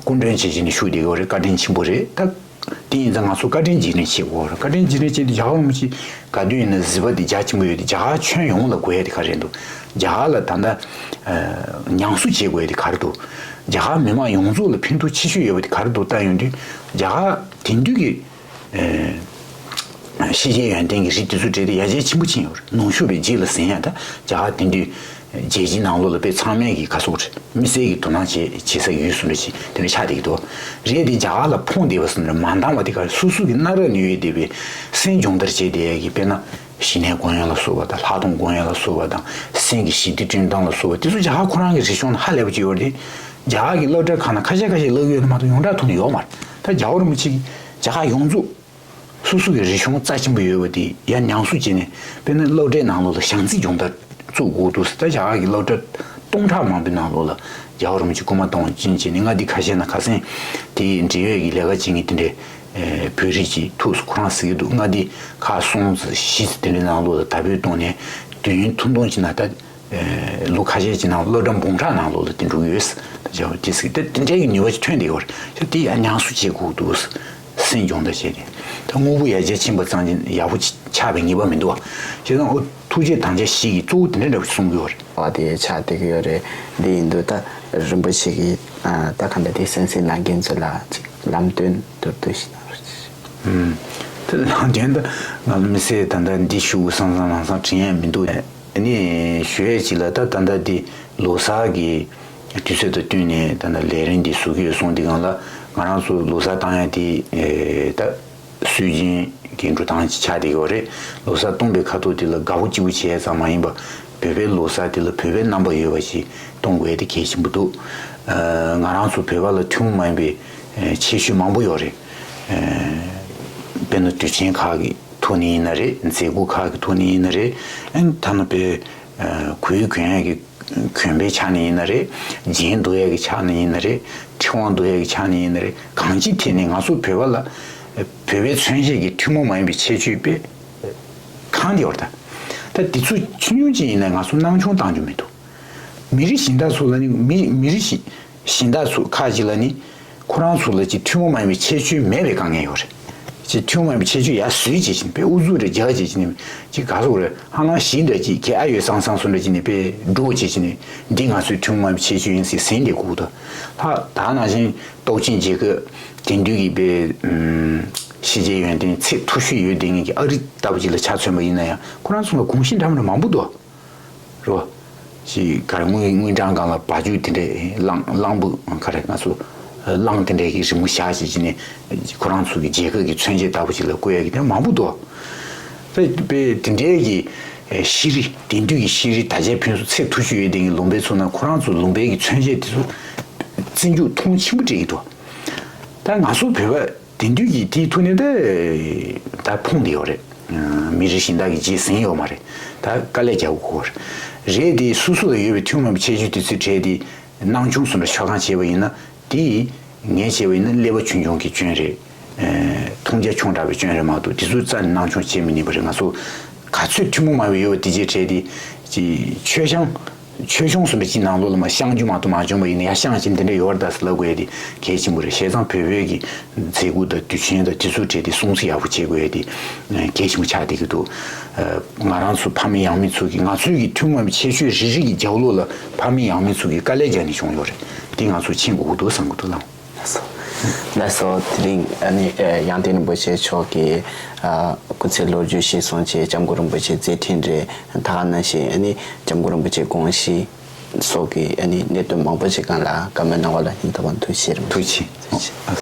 སྐུ་མགྲོན་བྱེད་བྱས་ནས་བཞུགས་བསྡད་ཀྱི་ཡོད་རེད། བཀའ་དྲིན་ཆེན་པོ་རེད། ད་དེ་ཡིན་ཙང་ང་ཚོ་བཀའ་དྲིན་རྗེས་དྲན་བྱེད་དགོས་རེད། བཀའ་དྲིན་རྗེས་དྲན་བྱས་ཏེ་རྒྱ་གར་རིན་པོ་ཆེ་ག་དུས་ཡིན་ན་གཟིགས་པ་དེ་རྒྱ་ཆེན་པོ་ཡོད་དེ། རྒྱ་གར་ཁྱོན་ཡོངས་ལ་དགོས་ཡ་དེ་ག་རེད་འདུག་རྒྱ་གར་ལ་ད་ལྟ་ཉམས་གསོ་བྱེད་དགོས་ཡ་དེ་ག་རེ་འདུག་རྒྱ་གར་མི་མང་ཡོངས་རྫོགས་ལ་ཕན་ཐོགས་ཆེ་ཤོས་ཡོད་པ་དེ་ག་རེ་འདུག་ལྟ་ཡོང་དུས་རྒྱ་གར་དེང་དུས་ཀྱི་ཤེས་བྱའི་ཡོན་ཏན་གྱི་རིགས་དེ་ཚོ་འབྲེལ་ཏེ་ཡར་རྒྱས་ཆེན་པོ་ཕྱིན་ཡོད་རེད། ནུབ་ཕྱོགས་པའི་རྗེས་ལ་ཟིན་ཡ། ད་རྒྱ་གར་དེང་དུས་རྒྱལ་སྤྱིའི་ནང་ལོགས་ལ་དཔེ་ཚང་མས་ཀྱི་ག་སོགས་རེད། དམིགས་བསལ་གྱི་དོ་སྣང་བྱེད་བྱེད་ས་ཡུལ་སུ་འདྲ་ཞིག་དེ་འདྲ་ཆགས་བསྡད་ཀྱི་འདུག་རེད་དེ་རྒྱ་གར་ལ་ཕོངས་བསྡད་པ་སུ་འདྲ་མ་འདང་བ་དེ་ག་རེ། སོ་སོ་གི་མནའ་རབས་ནས་ཡོད་བསྡད་པའི་སེམས་སྦྱོང་བརྡར་བྱས་བསྡད་ཡ་གི་དཔེར་ན་ཞི་གནས་སྐོང་ཡ་ལ་སོགས་པ་དང་། ལྷག་མཐོང་སྐོང་ཡ་ལ་སོགས་པ་དང་། སེམས་ཀྱི་ཞི་བདེ་བསྐྲུན་སྟངས་ལ་སོགས་པ་དེ་ཚོ་རྒྱ་གར་ཁོ་རང་གི་རིག་གཞུང་ནང་ཧ་ལས་པ་ཅིག་ཡོད་རེད། རྒྱ་གར་གྱི་སློབ་གྲྭ་ཁག་ནང་ཁ་ཤས་ཁ་ཤས་བསླབ་ཀྱི་ཡོད་ན་མ་གཏོགས་ཡོངས་གྲགས་ཐོག་ནས་ཡོད་མ་རེད། ད་རྒྱལ་བ་རིན་པོ་ཆེ་གིས་རྒྱ་གར་ཡོངས་རྫོགས་སོ་སོ་གི་རིག་གཞུང་རྩ་ཆེན་པོ་ཡོད་པ་དེ་ཡར་ཉམས་གསོ་བྱས་ནས། དཔེར་ན་སློབ་གྲྭའི་ནང་ལོགས་ལ་བྱང་རྩིས་སྦྱོང་བརྡར་བཙུགས་དགོས་འདུག་ཟེར། ད་རྒྱ་གར་གྱི་སློབ་གྲྭ་སྟོང་ཕྲག་མང་པོའི་ནང་ལོགས་ལ་རྒྱལ་བ་རིན་པོ་ཆེ་སྐུ་མ་གཏོང་བ་ཅན་བྱས་ནས། ང་འདི་ཁ་ཤས་ན་ཁ་སང་དེའི་འབྲེལ་ཡོད་ཀྱི་ལས་ཀ་བྱེད་མཁན་དེ་འདྲའི་བོད་རིགས་ཀྱི་ཐུགས་སུ་ཁོ་རང་ཟེར་གྱི་འདུག་ང་འདི་ཁག་གསུམ་བཞི་དེ་འདྲའི་ནང་ལོགས་ལ་དར་སྤེལ་གཏོང་ནས་དུས་ཡུན་ཐུང་ཐུང་ཅིག་ནང་ད། ལོ་ཁ་ཤས་ཀྱི་ནང་སློབ་གྲྭ་འབུམ་ཕྲག་ནང་ལོགས་ལ་དེ་འགྲོ་གི་ཡོད། ད་རྒྱལ་བ་དེ་ཟེར་ད་དེ་འདྲའི་གི་ནུས་པ་ཅིག་ཐོན་བསྡད་ཡོད་རེད། དེ་ཡང་ཉམས་གསོ་བྱེད་དགོས་འདུག་སེམས་སྦྱོང་བརྡར་བྱས་ཏེ། ད་དངོས་པོ་ཡར་རྒྱས་ཕྱིན་པ་ཙམ་གྱིས་ཡག་པོ་ཆགས་པའི་ངེས་པ་མི་འདུག་བ། བྱས་ཙང་ཨོ་ཐུགས་རྗེ་དམ་བཅའ་བཞི་གི་གཙོ་བོ་དེ་འདྲ་འདྲ་པོ་གསུང་གི་ཡོད་རེད། བ་དེ་ཆགས་བསྡད་ཀྱི་ཡོད་རེད། འདི་ཡིན་དུས་ད་རིན་པོ་ཆེ་གིས་ད་ག་འདྲ་དེ་གསན་གཟིགས་གནང་མཁན་ཚོ་ལ་ཅིག་ལམ་སྟོན་མདོར་བསྡུས་ཤིག་གནང་རོགས་གྱིས། དེ་ལམ་སྟོན་ད་ང་ལ་མི་སེར་ད་ལྟ་འདི་ཞུ་དགོས་བསམ་བསམ་ལམ་སང་དྲན་ཡ་མི་འདུག་ཨ་ནི་ཞུ་ཡས་ཅིག་ལ་ད་ད་ལྟ་འདི་ལོ་གསར་གྱི་དུས་ཚོད་དང་བསྟུན་ནས་ད་ལྟ་ལས་རིམ་འདི་བཟོ་གི་ཡོད་སོང་། འདི་སྒང་ལ་ང་རང་ཚོ་ལོ་གསར་བཏང་ཡ་དེ་ད་སྲོལ་རྒྱུན་གྱི་འགྲོ་སྟངས་ཅིག་ཆགས་བསྡད་ཡོད་རེད། ལོ་གསར་གཏོང་པའི་ཁ་ཐུག་དེ་ལ་དགའ་པོ་སྐྱིད་པོ་བྱེད་ཡ་ཙམ་མ་ཡིན་པ། བོད་པའི་ལོ་གསར་དེ་ལ་བོད་པའི་རྣམ་པ་ཡོད་པ་ཞིག་གཏོང་དགོས་ཡ་དེ་གལ་ཆེན་པོ་འདུག་ང་རང་ཚོ་བོད་པ་ལ་ཐུན་མོང་མ་ཡིན་པའི་ཁྱད་ཆོས་མང་པོ་ཡོད་རེད། དཔེར་ན་དུས་ཆེན་ཁག་གི་ཐོག་ནས་ཡིན་ན་རེད། མཛད་སྒོ་ཁག་གི་ཐོག་ནས་ཡིན་ན་རེད། ཨ་ནི་ཐ་ན་དཔེ་གོས་གོན་ཡག་གི་གོན་པའི་ཆ་ནས་ཡིན་ན་རེད། རྒྱན་འདོགས་ཡག་གི་ཆ་ནས་ཡིན་ན་རེད། ཕྲེང་བ་འདོགས་ཡག་གི་ཆ་ནས་ཡིན་ན་རེད། གང་ཅིའི་ཐད་ནས་ང་ཚོ་བོད་པ་ལ་བོད་པའི་མཚོན་བྱེད་ཀྱི་ཐུན་མོང་མ་ཡིན་པའི་ཁྱད་ཆོས་དཔེ་གང་དེ་ཡོད་རེད། ད་ད་དེ་ཚོ་ཆུང་ཆུང་ཅིག་ཡིན་ན་ང་ཚོ་སྣང་ཆུང་བཏང་རྒྱུ་མི་འདུག་མི་རིགས་གཞན་དག་ཚོ་ལ་ནི་མི་མི་རིགས་གཞན་གཞན་དག་ཚོ་ཁག་ཅིག་ལ་ནི་ཁོ་རང་ཚོ་ལ་ཅིག་ཐུན་མོང་མ་ཡིན་པའི་ཁྱད་ཆོས་མེད་པའི་དཀའ་ངལ་ཡོད་རེད། ཅིག་ཐུན་མོང་མ་ཡིན་པའི་ཁྱད་ཆོས་ཡར་བཟོས་བྱས་ཕྱིན་པས་ཨུ་ཚུགས་རེ་རྒྱག་བྱས་ཕྱིན་ཅིག་ག་ཟེར་དགོས་རེད། ཧ་ལམ་ཞི་འདྲ་ཅིག་གི་ཨ་ཡོད་སང་སང་སུ་འདྲ་ཅིག་ནས་དཔེ་འགྲོ་བྱས་ཕྱིན་འདི་ང་ཚོའི་ཐུན་མོང་མ་ཡིན་པའི་ཁྱད་ཆོས་ཡིན་ཟེར་ཟིན་བསྡད་དགོས་འདུག་ད་ད་ནང་བཞིན་སྟོབས་ཆེན་རྒྱལ་ཁབ་དེང་དུས་ཀྱི་དཔེ་ཤེས་བྱའི་ཡོན་ཏན་ཚད་མཐོ་ཤོས་ཡོད་བསྡད་མཁན་གྱི་ཨ་རི་ལྟ་བུ་ཅིག་ལ་ཆ་མཚོན་པ་ཡིན་ན་ཡང་ཁོ་རང་ཚོ་ལ་གོམས་གཤིས་འདྲ་མི་འདྲ་མང་པོ་འདུག་རེད་བ། ཅིག་ག་རེ་དངུལ་དངུལ་ཀྲམ་སྒང་ལ་སྦ་རྒྱུ་དེ་འདྲའི་གླང་གླང་བུ་ག་རེ་ང་ཚོ་གླང་དེ་འདྲའི་གི་རི་མོ་བཞག་བྱས་ཀྱི་ནས་ཁོ་རང་ཚོ་གི་རྒྱལ་ཁབ་ཀྱི་མཚོན་བྱེད་ལྟ་བུ་ཅིག་ལ་བཀོད་ཡ་གི་དེ་མང་པོ་འདུག་དཔེ་དཔེ་དེ་འདྲའི་གི་ཤེས་རིག་དེང་དུས་ཀྱི་ཤེས་རིག་དར་ཆ་ཕུན་སུམ་ཚད་མཐོ་ཤོས་ཡོད་དེ་གི་ལུང་པའི་ཚོ་ན་ཁོ་རང་ཚོ་ལུང་པའི་གི་མཚོན་བྱེད་དེ་ཚོ་བརྩི་འཇོག་མཐོང་ཆེན་པོ་སྤྲད་ཀྱི་འདུག་ད་ང་ཚོ་བོད་པ། དེང་དུས་ཀྱི་དེའི་ཐོག་ནས་ད་ད་ཕོངས་བསྡད་ཡོད་རེད། མི་རིགས་གཞན་དག་གིས་རྗེས་ཟིན་ཡོད་མ་རེད། ད་དཀའ་ལས་རྒྱག་དགོས་རེད། རེད་དེ་སོ་སོ་ལ་ཡོད་པའི་ཐུན་མོང་མ་ཡིན་པའི་ཁྱད་ཆོས་དེ་ཚོའི་གྲས་དེ་སྣང་ཆུང་སུ་འདྲ་ཆ་ཚང་བྱས་པ་ཡིན་ན་དེ་ངས་བྱས་པ་ཡིན་ན་ཀླད་པ་ཆུང་ཆུང་གི་སྐྱོན་རེད། མཐོང་རྒྱ་ཆུང་དྲགས་པའི་སྐྱོན་རེད་མ་གཏོགས་དེ་ཚོའི་རྩ་ནས་སྣང་ཆུང་བྱེད་མི་ནུས་པ་རེད། ང་ཚོ་ག་ཚོད་ཐུན་མོང་མ་ཡིན་པའི་ཡོད་པ་དེ་གྱི་གྲས་དེ་ཅིག་ཆོས་བྱང་། ཆོས་སྐྱོང་གསུམ་པའི་སྤྱི་ནང་ལོགས་ལ་མ་བཤང་རྒྱུ་མ་གཏོགས་མ་བྱུང་བ་ཡིན་ན་ཡ་བཤང་ཞིམ་དེ་འདྲ་ཡོད་རེད་ད་ཟེར་ལབ་དགོས་ཡ་དེ་གལ་ཆེན་པོ་རེད། བྱས་ཙང་བོད་བོད་ཀྱི་མཛད་སྒོ་དང་དུས་ཆེན་དང་དེ་ཚོ་གྲས་དེ་སྲུང་བརྩི་ཡག་པོ་བྱེད་དགོས་ཡ་དེ་གལ་ཆེན་པོ་ཆགས་བསྡད་ཀྱི་འདུག་ང་རང་ཚོ་ཕ་མེས་ཡང་མེས་ཚོ་གིས་ང་ཚོའི་གི་ཐུན་མོང་མའི་ཁྱད་ཆོས་རེ་རེ་གི་རྒྱབ་ལོགས་ལ་ཕ་མེས་ཡང་མེས་ཚོ་གིས་དཀའ་ལས་རྒྱག་ནས་བྱུང་ཡོད་རེད། དེ་ང་ཚོ་མཁྱེན་དགོས་ཀྱི་འདུག་བསམ་གྱི་འདུག་ལགས། ལགས་སོ། ལགས་སོ། དེ་རིང་ཨ་ནི་ཨ་ཡང་སྟེང་རིན་པོ་ཆེ་མཆོག་གིས་ཨ་སྐུ་ཚེ་ལོ་རྒྱུས་ཤེས་སོང་ཅེས་སྐྱབས་མགོན་རིན་པོ་ཆེ་མཛད་འཕྲིན་རེད། ད་ག་ནང་བཞིན་ཨ་ནི་སྐྱབས་མགོན་རིན་པོ་ཆེ་དགོངས་གཞི་སོགས་ཀྱི་ཨ་ནི་གནད་དོན་མང་པོ་ཞིག་སྒང་ལ་བཀའ་མོལ་གནང་བ་ལ་སྙིང་ཐག་པ་ནས་ཐུགས་རྗེ་ཆེ་རིན་པོ་ཆེ། ཐུགས་རྗེ་ཆེ།